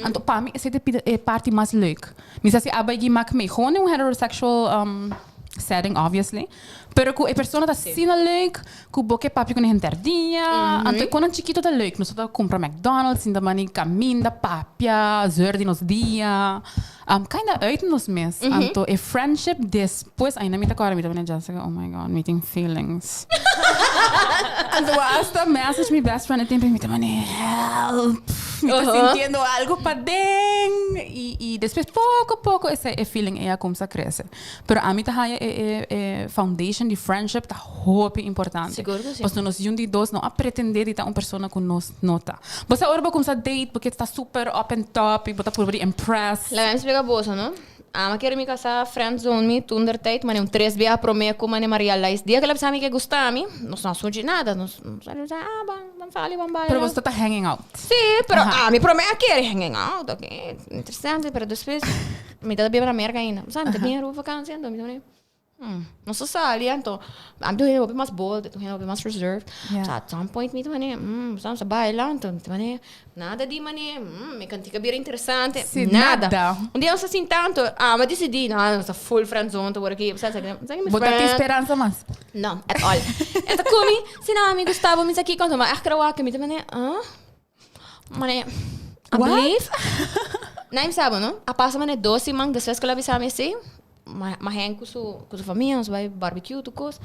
Anto pa mi esei ta e parti mas leuk. Mi sa si aba ygi mak mee, gewoon den un heterosexual setting obviously, pero ku e persona ta asina leuk ku bo ke papia ku nan henter dia, anto e konan chikito ta leuk, nos ta kumpra McDonald's, sinta mani kaminda, papia, zeur di nos dia, kinda uit nos mes, anto e friendship despues, ainda mi ta kòrda mi ta bini Jessica, oh my God, mi tin feelings. Anto hasta message mi best friend e tempo y mi ta mani help, mi ta sintiendo algo paden y y despues poco poco ese e feeling ey a cuminsa crece. Pero ami ta haya e e e foundation di friendship ta hopi importante. Sigur cu si. Pasobra nos yun di dos no a pretende di ta un persona cu nos no ta. Bo sa ora bo cuminsa date bo kier ta super up and top y bo ta purba di impress. Laga mi splica boso no. Ama kere mi casa friendzone mi toen der tijd, mane un tres biaha prome cu mane Maria Lais. Dia cu el a bisa mi ke gusta mi, nos no a sunchi nada, nos nos a bisa, ah, ban, ban sali, ban baila. Pero boso ta ta hanging out. Sí, pero Aha. ami prome a kere hanging out, ok, interesante, pero despues mi ta biba na Merca ainda. Sa, mi ta bin Aruba vakantie, anto mi ta mane, hmm, nos a sali, anto ami ta un hende hopi mas bold, un hende hopi mas reserved. Ja. Sa, at some point mi ta mane, hmm, sa, nos a baila, anto mi ta mane, nada di mane, hmm, mi cantica bira interesante, Sí, nada. nada. Un dia nos a sinta, anto ami a dicidi, no, nos ta full friendzone, ta wor aki, sa, sa, sa, mi Bo ta tin friend. speransa mas. No, at all. E ta kumi, si no, mi gustabo mi sa kiko, anto mi a echt krawak, mi ta mane, ah? Mane, a What? believe? Na mi sabo, no? A pasa mane dos siman despues ku el a bisa mi así, ma ma hang ku su ku su famia, nos bai barbecue tur kos.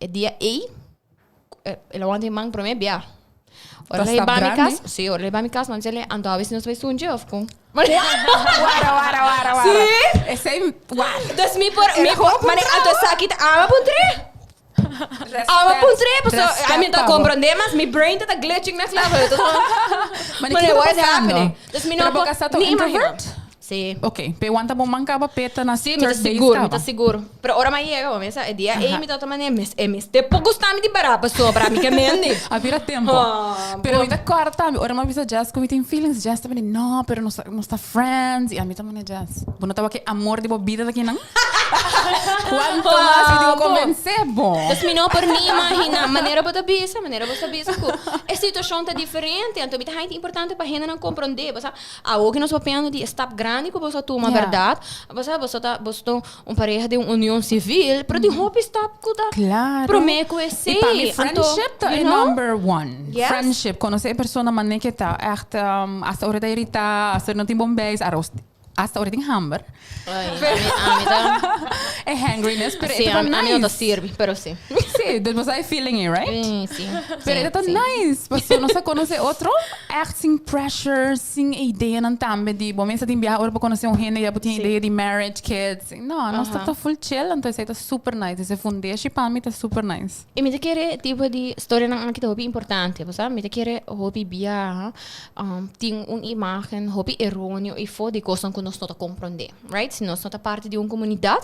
E dia ei, el a wanta e man prome bia. Ora Ta el a stap ba mi grandi. kas, si, ora el a ba mi kas, mi a bis'é, anto awe si nos bai sunchi of kon? Wara, wara, wara, wara. Sí. Esei, wara. Dus mi por, mi Era por, gewoon mane, anto esaki ta ama puntr'é. Ama puntr'é, paso, ami no ta comprende mas, mi brain ta ta glitching next level. Mane, Mane, kiko ta what is pasando? happening? Dus mi no Pero bo por kasá ta un ni imagina. introvert? Sí. Ok, pe wanta bo man kaba peta na Sí, mi ta third base sigur, mi kaba. ta sigur. Pero ora mi a yega, bo mesa, e dia ei Aha. mi tabata manera, mes, e mester por gusta mi di bará pasobra mi ke mendi. A bira tempo. Ah, Pero bo. mi ta kòrda tambe, ora mi a bisa Jess ku mi tin feelings, Jess ta bini, no, pero nos ta, nos ta friends. I ami ta manera, Jess, bo no ta wak e amor di bo bida ta kinan? Cuanto mas mi digo Bo. convence bo. Dus mi no por ni imagina manera bo ta bisa, manera bo ta bisa ku e situacion ta diferente. Anto mi ta haña importante pa hendenan comprende. Bo sa, Awor ku nos papiando di e stap grandi ku boso a tuma, Ja. bèrdat? Bo sa, boso ta, boso ta un pareha den un union sivil, pero tin hopi stap ku ta Claro. promé ku esei. I pa mi Anto, friendship ta you e know? number one. Yes. Friendship, konosé e persona manera ke ta. Ègt, hasta ora ta iritá, hasta ora no tin bon beis, aros, hasta ora tin hamber. Ai, ami, ami ta. E E hangriness, pero Sí, e ta ami no ta nice. sirbi, pero sí. Sí, dus bo sa e feeling ei, right? Mm, sí. Pero Sí, e ta sí. nice, paso nos a conoce otro, echt sin pressure, sin e ideanan tambe di bo mester tin biaha ora bo conoce un hende ya bo tin Sí. idea di marriage, kids. No, nos ta Aha. ta full chill, anto esei ta super nice. Ese fundeshi pa mi ta super nice. I mi ta kere tipo di storianan aki ta hopi importante, bo sa? Mi ta kere hopi biaha tin un imagen hopi eroneo i for di kosnan ku nos no ta komprondé, right? Si nos no ta parti di un komunidat,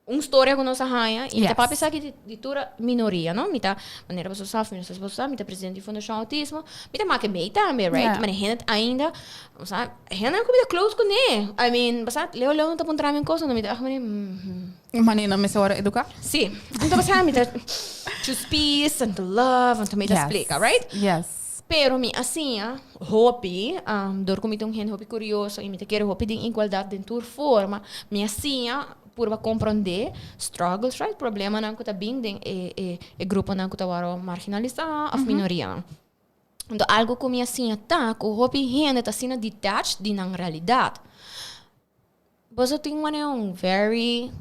un storia ku nos a haña, i mi ta papia esaki di di tur minoria, no? Mi ta, manera boso sa, mi no sa si boso sa, mi ta presidente di Fundashon Autismo, mi ta make mei tambe, right? Manera hende ainda, bo sa, hende ku mi ta close kuné, I mean, bo sa, leu leu nan ta puntra mi un kos, mi ta manera, Manera nan mester wòrdu eduká? Sí. Anto bo sa, mi ta choose peace, anto love, anto mi ta splika, right? Yes. Pero mi a siña hopi, dor ku mi ta un hende hopi kurioso i mi ta kere hopi den igualdat den tur forma, mi a siña purba komprondé struggles, right, problemanan ku ta bin den e e e gruponan ku ta wòrdu marginalisá òf minorianan. Anto algu ku mi a siña ta ku hopi hende ta asina detached di nan realidat. Boso tin wanneer un very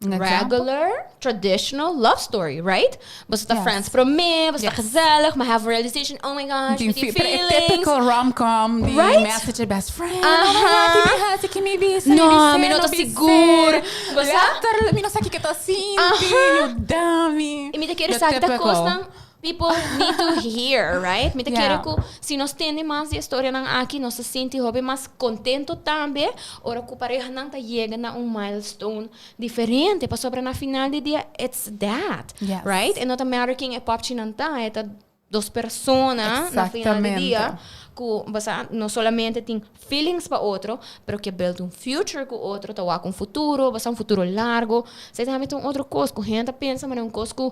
Un example? regular, traditional love story, right? Boso ta Yes. friends promé, boso ta Yes. gezellig, maar have a realization, oh my gosh, Tin mi tin fe- pero e feelings. typical rom-com di Right? message best friend. Aha. Oh my God, ki mi hasi, ki mi bisa, No, mi bisa, mi no ta bisa. sigur. Bo sa? Letterlijk, mi no sa kiko ta sinti, Aha. yuda mi. I mi ta kere The sa ta typical. kosnan people need to hear, right? Mi ta kere Yeah. ku si nos tende mas di e storianan aki, nos ta sinti hopi mas kontento tambe ora ku parehanan ta yega na un milestone diferente. Pasobra na final di dia, it's that, Yes. right? E no ta matter ken e popchinan ta, e ta dos persona na final di dia Exactamente. ku basa no solamente tin feelings pa otro, pero ke build un future ku otro, ta wak un futuro, basa un futuro largo. Esei tambe ta un otro kos ku hende ta pensa manera un kos ku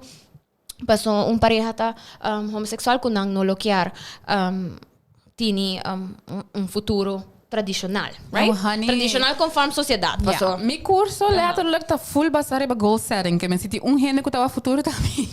Paso un pareha ta homosexual cu nan no lo kier tini un futuro tradicional, right? Oh, honey. Tradicional conform sociedad, paso. Ja, mi curso letterlijk ta full basa riba goal setting. Ke men si tin un hende cu ta wak futuro ta mi.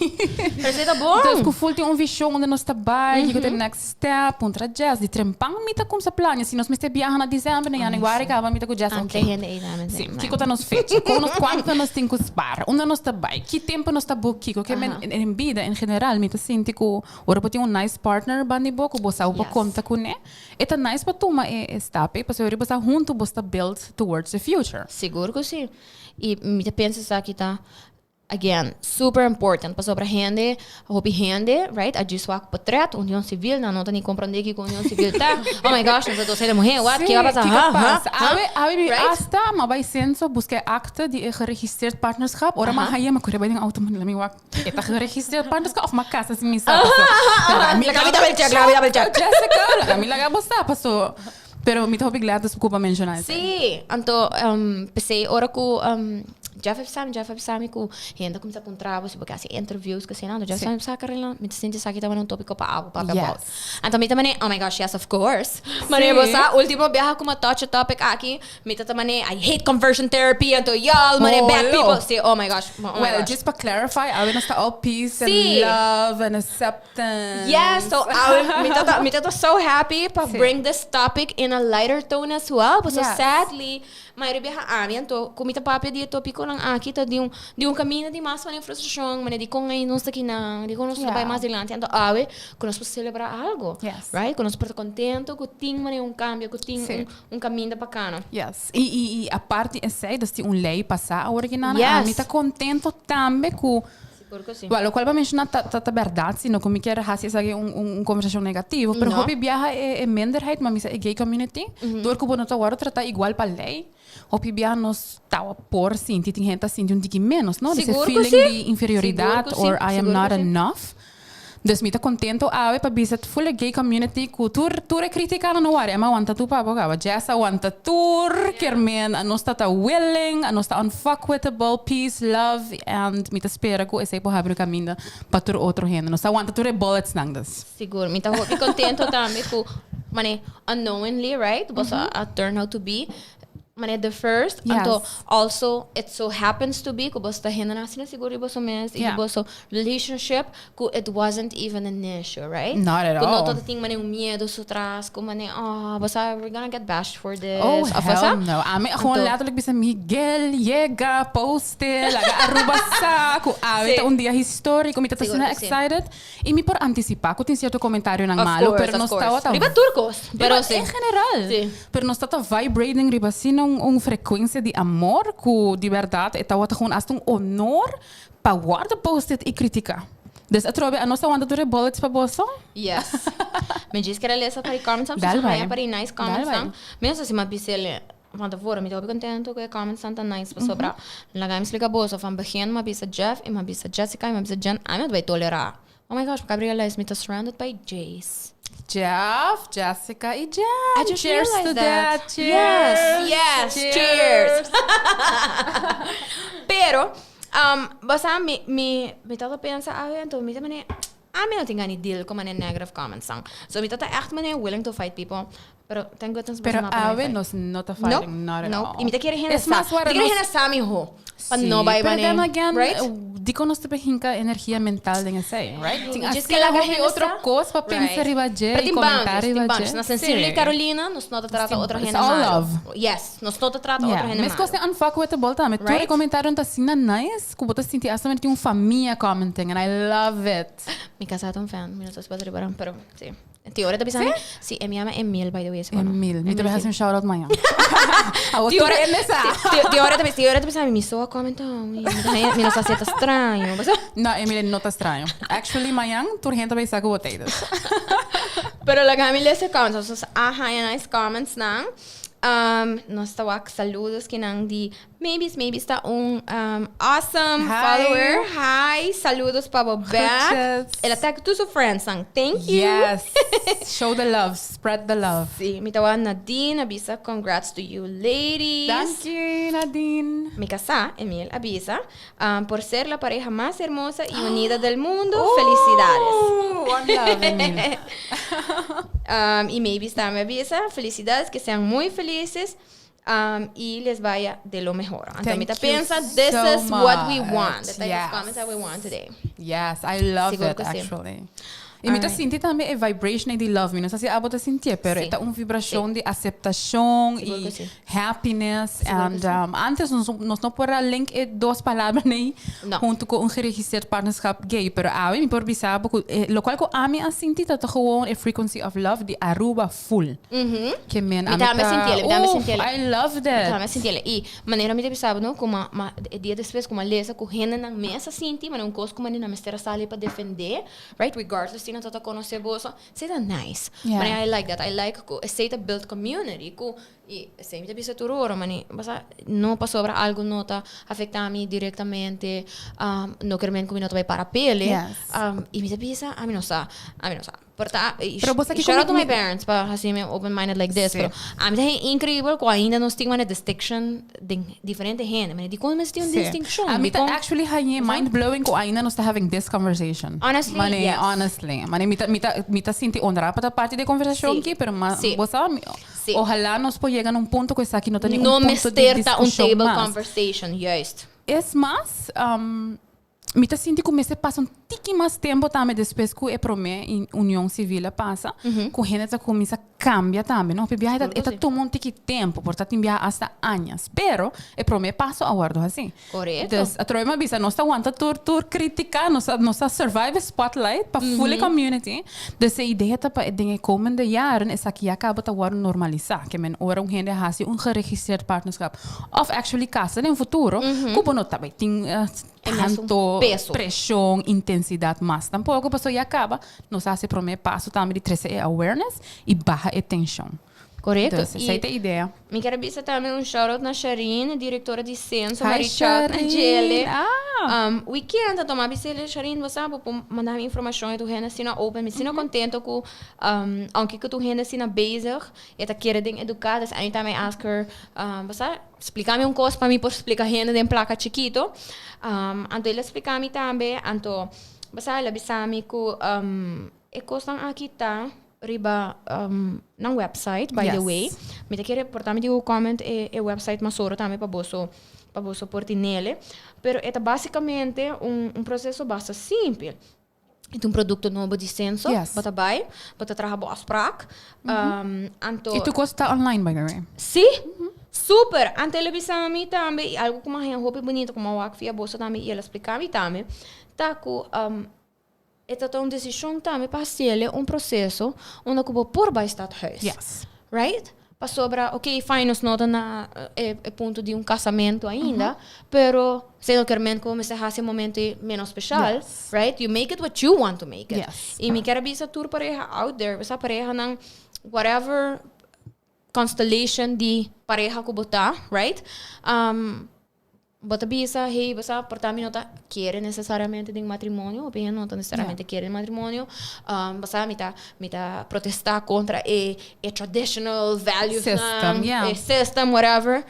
Pero esey ta bon. Dus cu full tin un vision unda nos ta bay, kico ta e next step, puntra Jess. Di trempan mi ta cumsa plania. Si nos mester biaha na december, na januari caba mi ta cu Jess, Ante ok. hende ey tambe Si, si. kico ta nos fecha? Con nos, cuanto nos tin cu spar? Unda nos ta bay? Ki tempo nos ta boek kiko? Ke men en bida en general mi ta sinti ku ora bo tin un nice partner banda di bo ku bo sa bo por konta kuné, e ta nice pa tuma e e stap ei pasobra ora bo sta huntu bo sta build towards the future. Sigur ku si. I mi ta pensa esaki ta again super important pasobra hende Hopi hende, right, a djis wak potret, union civil, nan no ta ni comprende kiko union civil ta. Oh my gosh, nos ta dos hende muhe, what? Sí, Kiko a pasa? kiko Ha, ha, pasa? ha. Awe, awe mi Right? hasta m'a bai censo busca e akte di e geregistreerd partnerschap. Ora m'a haye, m'a kore bai den auto, m'a mi wak, e ta geregistreerd partnerschap of m'a casa sin mi sa paso. Laga mi Laga mi double check, laga mi double check. Jessica, laga mi laga bo sa paso. Pero mi ta hopi glad dus ku bo a menciona esei. Sí, anto p'esei ora ku Jeff a bisa mi, Jeff a bisa mi ku hende a kuminsá puntra bo si bo ke hasi interviews ku asina, anto Jeff Sí. a bisa Carolina, mi ta sinti esaki tabata un tópiko pa abo papia Yes. about. Anto mi ta manera, oh my gosh, yes of course. Manera Sí. bo sa, último biaha ku mi a touch e topic aki, mi ta ta manera, I hate conversion therapy, anto y'all manera bad Oh, people. lo. Sí, oh my gosh, oh my Well, gosh. just pa clarify, awe nos ta all peace and Sí. love and acceptance. Yes, so awe, mi ta ta, mi ta ta so happy pa Sí. bring this topic in a lighter tone as well. Paso Yes. sadly, Mayoria biaha ami, anto ku mi ta papia di e topikonan aki ta di un di un kaminda di mas manera frustrashon, manera di kon ei nos ta kinan, di kon nos ta bai mas dilanti. Anto awe ku nos por selebrá algo, Yes. right? Ku nos por ta kontento ku tin manera un kambio, ku tin Sí. un un kaminda pa kana. Yes. I i i aparte esei, dus tin un lei pasá awor kinan. Yes. Ami ta kontento tambe ku Sigur ku si. Well, lokual bo a menshoná ta ta ta bèrdat, sino ku mi kier hasi esaki un un kombersashon negativo, pero No. hopi biaha e e minderheid, ma misa e gay community, dor ku bo no ta wòrdu tratá igual pa lei, hopi biaha nos ta por sinti, tin hende ta sinti un tiki ménos, no? Dese Sigur ku feeling si. di inferioridat Sigur ku si. or I am Sigur not ku si. enough. Dus mi ta contento awe pa bisa full e gay community cu tur tur e criticanan no wari. Ama wanta tur pa bo caba. Jess a wanta tur, kier men a nos ta ta willing, a nos ta unfuckwithable, peace, love and mi ta spera cu esey por habri caminda pa tur otro hende. Nos ta wanta tur e bullets nan dus. Sigur, mi ta hopi contento tambe cu mane unknowingly, right, boso a turn out to be. Manera the first, Yes. anto also it so happens to be ku boso ta hendenan asina sigur di boso mes i di boso relationship ku it wasn't even an issue, right? Not at Ku no all. tabata tin manera un miedo su tras ku manera oh bo sa we're gonna get bashed for this Oh of hell asa. no. Ami a gewoon Anto letterlijk bisa Miguel yega poste laga Aruba sa ku awe Sí. ta un dia historico. Mi ta Sigur asina ku sí. excited. I mi por anticipá ku tin cierto comentarionan Of malo, course, pero of nos course. tabata Riba tur kos, pero Riba sí. en general. Sí. Pero nos tabata vibrating riba asina un, un frecuencia di amor ku di berdad e tabata gewoon hasta un honor pa wordo posted i critica. Dus atrobe a nos a wanta tur e bullets pa boso. Yes. Mi djis kere lesa pa di comments am, Dal so bai. haya pa di nice comments Dal bai. nan. Mi no sa si mi a bisa el van tevoren, mi ta hopi contento ku e comments nan ta nice pasobra laga mi splika boso, van begin mi a bisa Jeff i mi a bisa Jessica i mi a bisa Jen, ami no ta bai tolerá. Oh my gosh, mi kaba realize mi ta surrounded by J's. Jeff, Jessica i Jen. I just Cheers to realized that. that. Cheers. Yes, yes, cheers. Pero, um, basta mi, mi, mi tata pensa, ah, anto mi ta mane, ami no tin gana di deal ku mane negative comments nan. So mi tata echt mane willing to fight people. Pero thank goodness Pero boso no a awe fight. nos no ta Nope, fighting, not at nope. all. I mi ta kere hende Es sa. mas, Mi wara ta kere nos- hende sa miho. Pa Sí, no bai pero mane, then again, right? dikon nos ta hinka energia mental den esei, right? Tin Djis asina ke laga hopi hende otro sa. kos pa pensa Right. riba dje Pero i tin komenta boundaries, tin riba boundaries. dje. Na sensible Sí. Carolina, nos no ta trata otro It's hende all malo. love. Yes, nos no ta trata Yeah. otro hende Meskos malo. den unfuckwithable tambe. Tur e Right? komentarionan ta asina nice ku bo ta sinti asta manera tin un famia commenting and I love it. Mi kasá ta un fan, mi no sa si bo ta riba nan, pero sí. Ti ora ta bisa mi? Sí, e mi yama Emil, by the way, ese Emil, mi ta bai hasi un shout out mañan. Awo Ti tur ora, hende sa. ti, ti ora ta bisa, ti ora ta bisa mi, mi so a comenta, mi, mi no sa si e ta straño. No, Emil, no ta straño. Actually, mañan tur hende ta bai sa ku bo ta dus. Pero laga mi lesa e comments, nos a haña nice comments nan. Um, nos ta wak saludos kinan di Maybes, Maybes ta un um, awesome Hi. follower. Hi, saludos pa bo back. Groetjes. El a tag tur su friends nan. Thank you. Yes. Show the love, spread the love. Sí, mi ta wak Nadine a bisa congrats to you ladies. Dank je, Nadine. Mi casá, Emil, a bisa, um, por ser la pareja más hermosa y unida del mundo, felicidades. One love, Emil. Um, y Maybes tambe a bisa, felicidades, que sean muy felices um, y les vaya de lo mejor. Anto Thank mi ta you pensa, this so is what we much. want. The type Yes. of comments that we want today. Yes, I love Sigur it ku sí. actually. I mi ta Alright. sinti tambe e vibration di love. Mi no sa si abo ta sintié, pero Sí. e ta un vibracion di aceptacion Sigur y ku sí. happiness. Sigur ku And sí. um, antes nos, nos no por a link e dos palabranan ei No. hunto cu un geregistreerd partnerschap gay. Pero awe mi por bisa abo cu eh, locual cu ami a sinti ta ta gewoon e frequency of love di Aruba full. Ke men Mi ami tambe ta sintiele, mi tambe Uf, sintiele. I love Mi that. tambe sintiele. I manera mi ta bisa bo no, ku ma ma e dia despues ku mi a lesa ku hendenan mes a sinti, manera un kos ku manera nan mester a sali pa defendé, right, regardless si nan ta ta konosé boso, esei ta nice. Yeah. Manera I like that, I like ku esei ta build community, ku i esei mi ta bisa tur ora, mane basa no pasobra algu no ta afektá mi direktamente, no ker men ku mi no ta bai para pele, Yes. i mi ta bisa, ami no sa, ami no sa. Por ta, y Pero bo sa shout out to kiko my mi parents pa hasi mi open minded like this, Sí. pero ami ta hei increíble cu ainda nos tin manera distinction den diferente hende. Manera dicon mester tin un Sí. distinction? Ami ta Dicon? actually hañe mind blowing cu ainda nos ta having this conversation. Honestly, Mane, yes. honestly. Mane, mi ta, mi ta, mi ta sinti honra pa ta parti de conversacion Sí. aki, pero ma, Sí. bo sa, mi, Sí. ojalá nos por yega na un punto cu esaki no ta ni un No punto de mester ta un discusion table mas. conversation, juist. Es mas, um, Mi ta sinti ku mester pasa un tiki mas tempu tambe despues ku e promé union sivil a pasa, ku hende ta kuminsá kambia tambe, no? Hopi biaha e ta tuma un tiki tempu, por ta tin biaha asta añas, pero e promé paso a wòrdu hasí. Korekto. Dus atrobe mi a bisa nos ta wanta tur tur kritika, nos a nos a survive e spotlight pa ful e community. Dus e idea ta pa den e komende jaren esaki ya kaba ta wòrdu normalisá, ke men ora un hende hasi un geregistreerd partnerschap òf actually kasa den futuro, ku bo no ta bai tin E mesun Tanto peso. preshon, intensidat mas tampoco, pasobra ya caba nos a haci e prome paso tambe di trece e awareness y baha e tension. Correcto. Entonces, Y esey ta e idea. mi kier a bisa tambe un shout out na Sharine, directora di Censo, Hi, mi reach out na Sharine. djele. Ah. Um, weekend a toma bisele, Sharine, bo sa, bo por manda mi informacion y tur hende asina open. Mi asina contento cu, um, aunke cu tur hende asina bezig, e ta kere den educa, dus anytime I ask her, um, bo sa, Splica mi un cos pa mi por splica hende den placa chikito. Anto el a splica mi tambe, anto, bo sa, el a bisa mi cu e cosnan aki ta riba um, nan website, by the Yes. way. Mi ta kere por ta mi digo comment e, e website mas oro tambe pa boso pa boso por tinele. Pero e ta basicamente un, un proceso basta simpel. E ta un producto nobo di Senso. Yes. Bo ta bai, bo ta traha bo afspraak. Um, anto Y tur cos ta online, by the way. Sí, super. Anto el a bisa mi tambe, y algo cu mi a haña hopi bunito, cu mi a wak via boso tambe y el a splica mi tambe, ta cu um, e ta ta un decision tambe pa haciele un proceso unda cu bo por bai stadhuis. Yes. Right? Pasobra, ok, fine, nos no ta na e, e punto di un casamento ainda, pero esey no kermen cu bo mester haci e momento ey menos special, Yes. right? You make it what you want to make it. Yes. Y mi kier a bisa tur pareha out there, besa parehanan, whatever constellation di pareha cu bo ta, right? Um, Bo ta bisa, hey, bo sa, por ta mi no ta kere necesariamente den matrimonio, hopi hende no ta necesariamente kere den matrimonio. Um, bo sa, mi ta, mi ta protesta contra e, e traditional values System, nan, yeah. e system, whatever.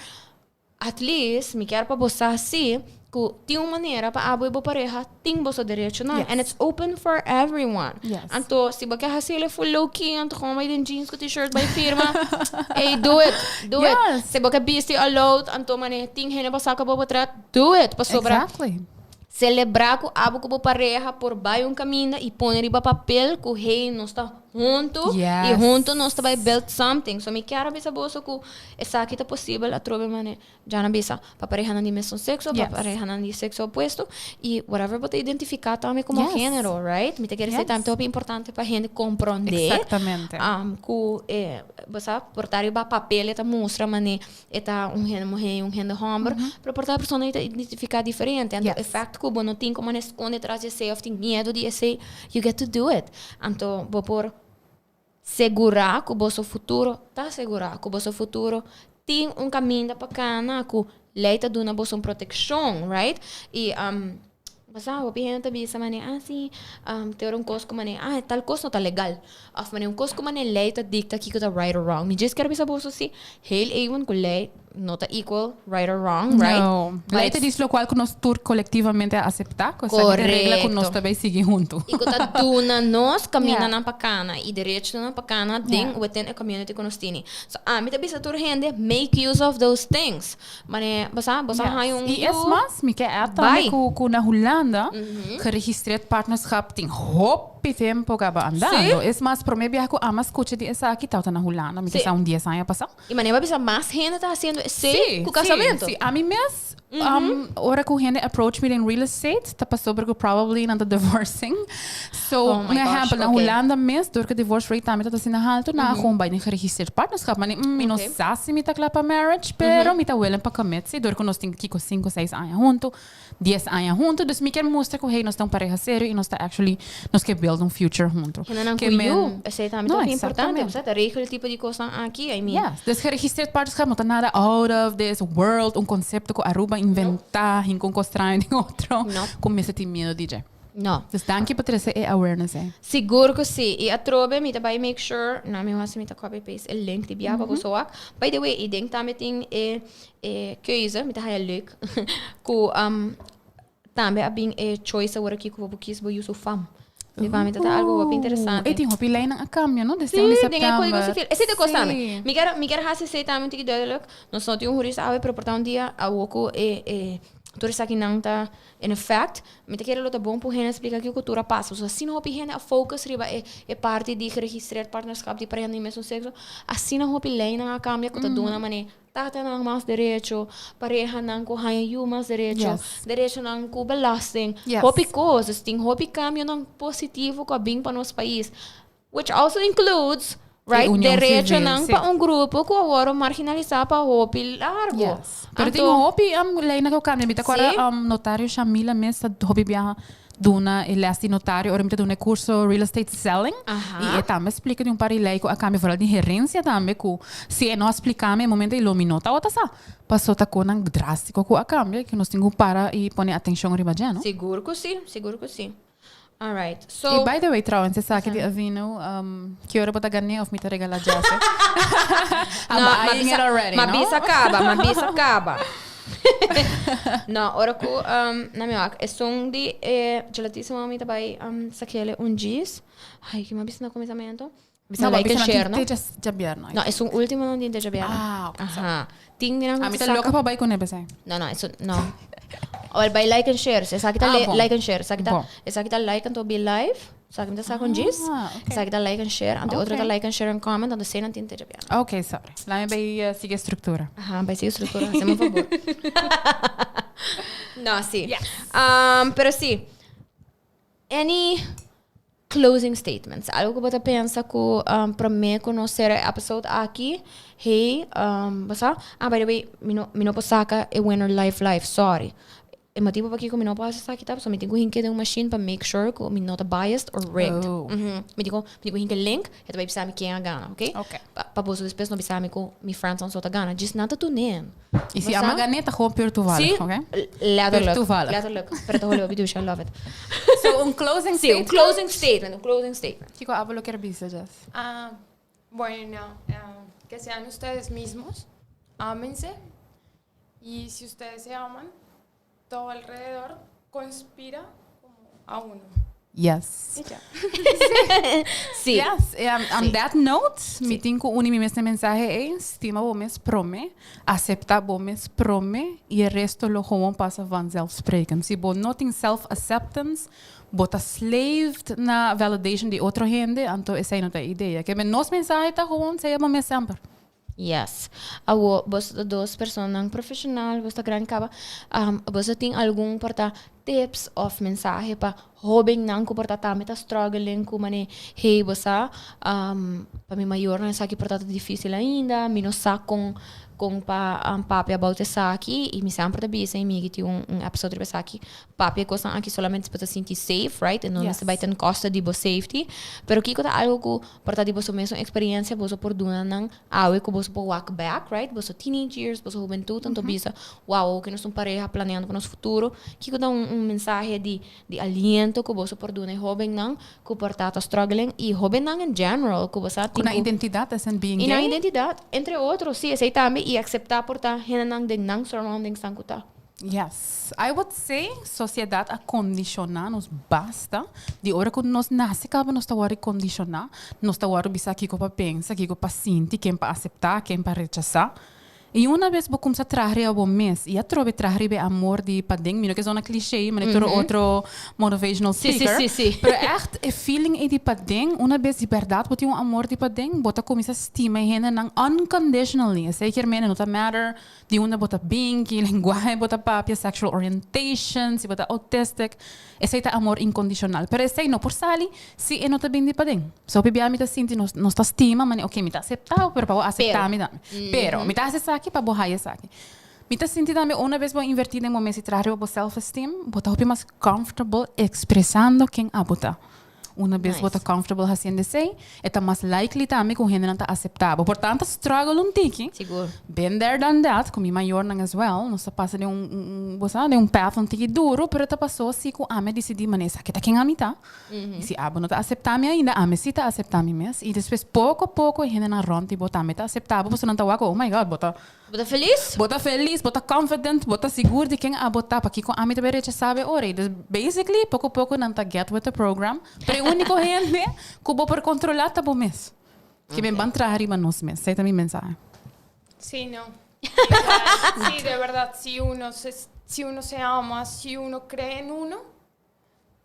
At least, mi kier pa bo sa si, cu tin un manera pa abo y bo pareha tin boso derechonan. Yes. And it's open for everyone. Yes. Anto, si bo ke haci'le full low key, anto gewoon bai den jeans cu t-shirt bai firma. Ey, do it. Do it. Yes. Si bo ke bisti all out, anto mane tin hende pa saca bo potret, do it. Pasobra Exactly. celebra cu abo cu bo pareha por bai un caminda y pone riba papel cu hey, nos ta hunto y Yes. hunto nos ta bai build something. So mi kier a bisa boso cu esaki ta posibel atrobe mane Ya nan bisa pa parehanan di mesun sexo, pa Yes. parehanan di sexo opuesto y whatever bo ta identifica tambe como Yes. genero, right? Mi ta kere Yes. esey tambe ta hopi importante pa hende comprende. Exactamente. Um, cu eh, bo sa, por ta riba papel e ta mustra mane e ta un hende muhe y un hende homber, pero por ta e persona ta identifica diferente. Anto Yes. e fact cu bo no tin como sconde tras di esey of tin miedo di esey, you get to do it. Anto bo por Segurá ku boso futuro ta segurá, ku boso futuro tin un kaminda pa kana, ku lei ta duna boso un protekshon, right? I bo sa, hopi hende ta bisa manera, ah si, te ora un kos ku manera, ah tal kos no ta legal, òf manera un kos ku manera lei ta dikta kiko ta right or wrong. Mi djis kier bisa boso si, heel even ku lei no ta equal right or wrong, right? No. But Lei ta dici locual cu nos tur colectivamente a acepta, cu esaki ta regla cu nos Correcto. ta bay sigui hunto. Y cu ta duna nos camindanan Yeah. pa cana y derechonan pa cana den Yeah. within e community cu nos tini. So ami ta bisa tur hende, make use of those things. Mane, bo sa, bo sa haña un Y es yu, mas, mi ke add tambe Bai. cu, cu na Hulanda, geregistreerd partnerschap tin hopi tempo caba andando. Sí. Es mas, prome biaha cu ami a scucha di esaki tawata na Hulanda, mi Sí. ke sa un dies aña pasa. Y manera bo bisa mas hende ta haciendo esey cu casamento. Sí, ami mes, um, ora cu hende approach mi den real estate, ta pasobra cu probably nan ta divorcing. So, Oh my un gosh, ehempel, na okay. Hulanda mes, door cu divorce rate tambe ta asina halto, nan a gewoon bay den geregistreerd partnerschap. Maar mi no Okay. sa si mi ta cla pa marriage, pero mi ta willing pa commit, si, door cu nos tin kico cinco, seis aña hunto. Dies aña hunto, dus mi kier mustra cu hey, nos ta un pareha serio y nos ta actually, nos kier build un future hunto. Hendenan Ke cu men- yu, esey tambe No, ta hopi importante. exactamente. Bo sa ta regel e tipo di cosnan aki, I mean. Yes, dus geregistreerd partnerschap no ta nada out of this world, un concepto cu Aruba inventa, hinca un cos straño den otro, No. cu mester tin miedo di dje. No. Dus danki pa trece e awareness ey. Sigur cu si. Y atrobe mi ta bay make sure, na mi haci mi ta copy paste e link di bia pa boso wak. By the way, y den tambe tin e e keuze, mi ta haya leuk, cu um tambe a bin e choice awor aki cu bo por kies bo yu su fam. Di pa mi ta ta algo hopi interesante. E tin hopi leynan a cambia, no? Desde Sí, un di den e codigo september. civil. Esey ta cos tambe. Sí. Mi kier mi kier haci esey tambe un tiki duidelijk. Nos no tin un hurista awe, pero por ta un dia awo cu e e Tur esakinan ta in effect. Mi ta kere lo ta bon pa un hende splika kiko tur a pasa. Pasobra asina hopi hende a focus riba e e parti di geregistreerd partnerschap di pareha di mesun sekso, asina hopi leynan a kambia ku ta duna manera tatanan mas derecho, parehanan ku haña yu mas derecho, Yes. derechonan ku belasting, Yes. hopi kos. Dus tin hopi kambionan positivo ku a bin pa nos pais. Which also includes, right, union derechonan civil, sí. pa un grupo ku awor marginalisá pa hopi largo. Yes. Pero tin Anto, hopi um, leynan ku kambia. Mi ta kòrda Sí. um, notario Shamila mes ta hopi biaha duna e les di notario ora mi ta duna e curso real estate selling. Aha. I e tambe splika di un par di ley ku a kambia vooral di herencia tambe ku si e no a splika mi e momento ei lo mi no tabata sa. Paso ta konan drástiko ku a kambia ku nos tin ku para i pone atenshon riba dje, no? Sigur ku sí, sigur ku sí. Alright, so. Y by the way, trouwens, esaki di Avino, um, ki ora bo ta gané of mi ta regala Jesse? I'm No, ma eyeing bisa, it already, ma no? bisa caba, ma bisa caba. no, ora ku, um, na mi wak, esun di e gelatísimo mi ta bai um, sakele un gis. Ai, ki ma bisa na kuminsamentu. Bisa No, like bisa and nan share, tin no? te djabièrnè. No, esun último no tin te djabièrnè. Ah, ok, so. Aha. Tin di nan A mi ta saca- loca pa bai con e pesei. No, no, eso no. Wel, bij like and share. Esaki ta Ah, bon. like and share. Esaki ta, Bon. esaki ta like anto be live. Esaki mi ta sa con djis. Ah, ok. Esaki ta like and share. Anto otro Ok. ta like and share and comment. Anto esei nan tin te djabièrnè. Ok, sorry. Laat mi bai sigui structura. Aha, bai sigui structura. Haceme un favor. no, sí. Yes. Pero sí. Any closing statements? Algo ku bo ta pensa ku um, promé ku nos sera e episode aki? Hey, um, bo sa? Ah, by the way, mi no, mi no por saka e winner live live, sorry. E motibo pakiko mi no por hasi esaki ta pasobra mi tin ku hinke den un machine pa make sure ku mi no ta biased or rigged. Oh. Mhm. Mi tin ku, mi tin ku hinke link, e ta bai bisa mi ken a gana, ok? Ok. Pa, pa boso despues no bisa mi ku mi friends so ta gana. Djis nan ta tunen. Y si ama gané, ta gewoon puur toevallig, Sí, ok? letterlijk. Puur toevallig. Letterlijk. Pero ta hopi douche, I love it. So, un closing Sí, un statement. closing statement, un closing statement. Kiko abo lo kier bisa, Jess? Ah, bueno, ah, que sean ustedes mismos, ámense y si ustedes se aman, todo alrededor conspira como a uno. Yes. Y ya. Sí. Yes. On Sí. that note, mi tin cu uni mi mes mensahe ei, stima bo mes prome, acepta bo mes prome y e resto lo gewoon pasa vanzelfsprekend. Si bo no tin self-acceptance, bo ta slaved na validation di otro hende, anto esei no ta e idea. Ke men nos mensahe ta gewoon sea bo mes semper. Yes. Awo, boso ta dos personanan profesional, boso ta gran caba. Um, boso tin algun por ta tips of mensahe pa hobennan ku por ta tambe ta struggling ku mane, hey, bo sa, um, pa mi mayornan esaki por ta ta difícil ainda, mi no sa kon kon pa um, papia about esaki, i mi semper ta bisa, i mi tin un, un episode riba esaki, Papia e kosnan aki solamente si bo ta sinti safe, right? E no mester bai ten koste di bo safety. Pero kiko ta algo ku por ta di boso mesun eksperensia boso por duna nan awe ku boso por wak back, right? Boso teenage years, boso hubentut, anto bisa, wow, awo ke nos ta un pareha planeando pa nos futuro. Kiko ta un un mensahe di di aliento ku boso por duna e hobennan ku por ta ta struggling i hobennan in general ku bo sa Ku tin nan ku identidat as in being I nan gay? identidat, entre otro, si, esei tambe i akseptá por ta hendenan den nan surroundings nan ku ta. Yes. I would say sociedad a condiciona nos basta. Di ora cu nos nace caba nos ta wordo condiciona. Nos ta wordo bisa kico pa pensa, kico pa sinti, ken pa acepta, ken pa rechasa. Y una bes bo cumsa traha riba bo mes y atrobe traha riba e amor di paden, mi no ke zona cliché, mane tur otro motivational Sí, sí, speaker. sí, sí. Pero echt e feeling ey di paden, una bes di berdad bo tin un amor di paden, bo ta cuminsa stima e hendenan unconditionally. Esey kier menen no ta matter Di unda bo ta bin, ki lenguahe bo ta papia, sexual orientation, si bo ta autistic. Esei ta amor incondicional. Pero esei no por sali si e no ta bin di paden. So hopi bia mi ta sinti nos nos ta stima mane ok mi ta acepta bo pero pa bo acepta mi tambe. Pero mi ta haci esaki pa bo haya esaki. Mi ta sinti tambe una bes bo inverti den bo mes y traha riba bo self esteem bo ta hopi mas comfortable expresando ken abo ta. Una bes bo ta comfortable haciendo esey, e ta mas likely tambe cu hendenan ta acepta bo. Por tanto struggle un tiki. Sigur. Been there done that, cu mi mayornan as well. Nos ta pasa den un, un, bo sa, den un path un tiki duro, pero ta paso si cu ami a dicidi mane esaki ta ken ami ta. Y si abo no ta acepta mi ainda, ami si ta acepta mi mes. Y despues poco poco e hendenan rond di bo tambe ta acepta bo, pasobra nan ta wak, oh my God, bo ta. Bo ta felis? Bo ta felis, bo ta confident, bo ta sigur di ken abo ta, pakiko ami ta bay rechasa bo e ora. Dus basically, poko poko nan ta get with the program. Pero e unico hende cu bo por controla ta bo mes. Ke men ban traha riba nos mes. Esey ta mi mensahe. Sí, no. Igual, sí, de verdad, si uno se, si uno se ama, si uno cree en uno,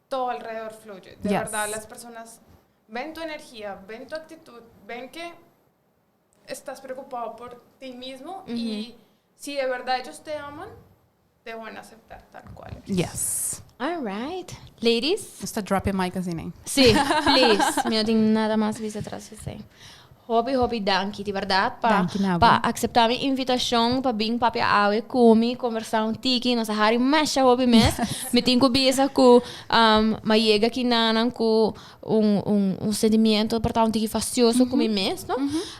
todo alrededor fluye. De verdad, las personas ven tu energía, ven tu actitud, ven que estás preocupado por ti mismo y si de verdad ellos te aman, te van a aceptar tal cual eres. Yes. All right. Ladies? Nos ta drop e mic asina. Sí, please. Mi no tin nada mas bisa atras esei. Hopi, hopi danki, di berdad, pa, Danki na bo. pa acepta mi invitacion pa bin papia awe cu mi, conversa un tiki, nos a hari masha hopi mes. Mi tin cu bisa cu, um, m'a yega kinanan cu un, un, un sentimiento por ta un tiki fastioso cu mi mes, no?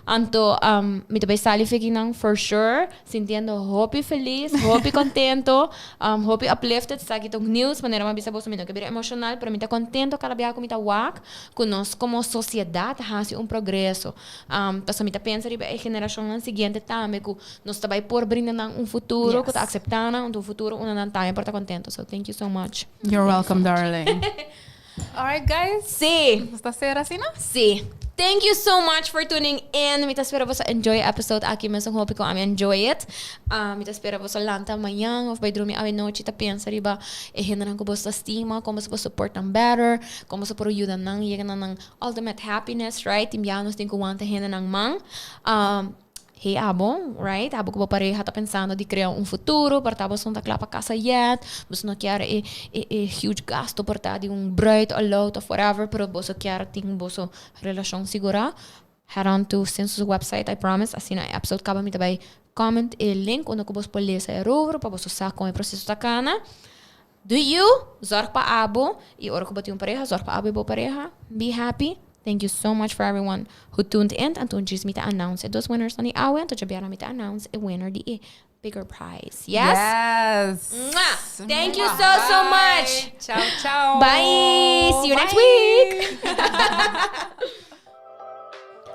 Anto, um, mi ta bay sali feki nan for sure, sintiendo hopi feliz, hopi contento, um, hopi uplifted. Esaki ta un nieuws, manera mi a bisa boso, mi no ke bira emocional, pero mi ta contento cada biaha cu mi ta wak cu nos como sociedad ta haci un progreso. Um, pasobra mi ta pensa riba e generacionnan siguiente tambe cu nos ta bay por brinda nan un futuro cu ta acepta nan, un futuro unda nan tambe por ta contento. So, thank you so much. You're welcome, darling. All right, guys. Sí. Nos ta cera asina? Sí. Thank you so much for tuning in. Mi ta spera boso enjoy e episode aki mesun hopi ku ami enjoy it. Uh, mi ta spera boso lanta mañan of bai drumi awe nochi ta pensa riba e hendenan ku boso ta stima, kon boso por support nan better, kon boso por yuda nan yega na nan ultimate happiness, right? Tin bia nos tin ku wanta hendenan man. Um, Hey abo, right? Abo ku bo pareha ta pensando di krea un futuro, por ta boso no ta kla pa kasa yet, boso no kier e e e huge gasto por ta di un bruid o lot of whatever, pero boso kier tin boso relashon sigurá. Head on to Census website, I promise, asina e episode kaba mi ta bai comment e link unda ku boso por lesa erover pa boso sa kon e proseso ta kana. Do you, zorg pa abo, y ora cu bo tin un pareha, zorg pa abo y bo pareha. Be happy. Thank you so much for everyone who tuned in. Anto djis mi ta announce e dos winners nan di awe, anto djabièrnè mi ta announce e winner di e bigger prize. Yes? Yes. Mwah! Thank you so, so much. Ciao, ciao. Bye. See you next week.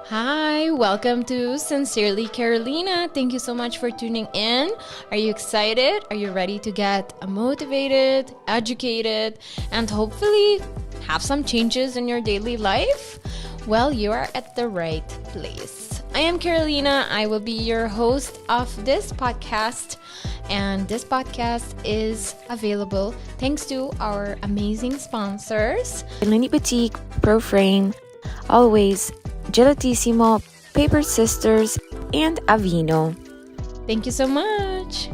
Hi, welcome to Sincerely Carolina. Thank you so much for tuning in. Are you excited? Are you ready to get motivated, educated, and hopefully have some changes in your daily life? Well, you are at the right place. I am Carolina. I will be your host of this podcast. And this podcast is available thanks to our amazing sponsors Lini Boutique, Proframe, Always, Gelatissimo, Paper Sisters, and Avino. Thank you so much.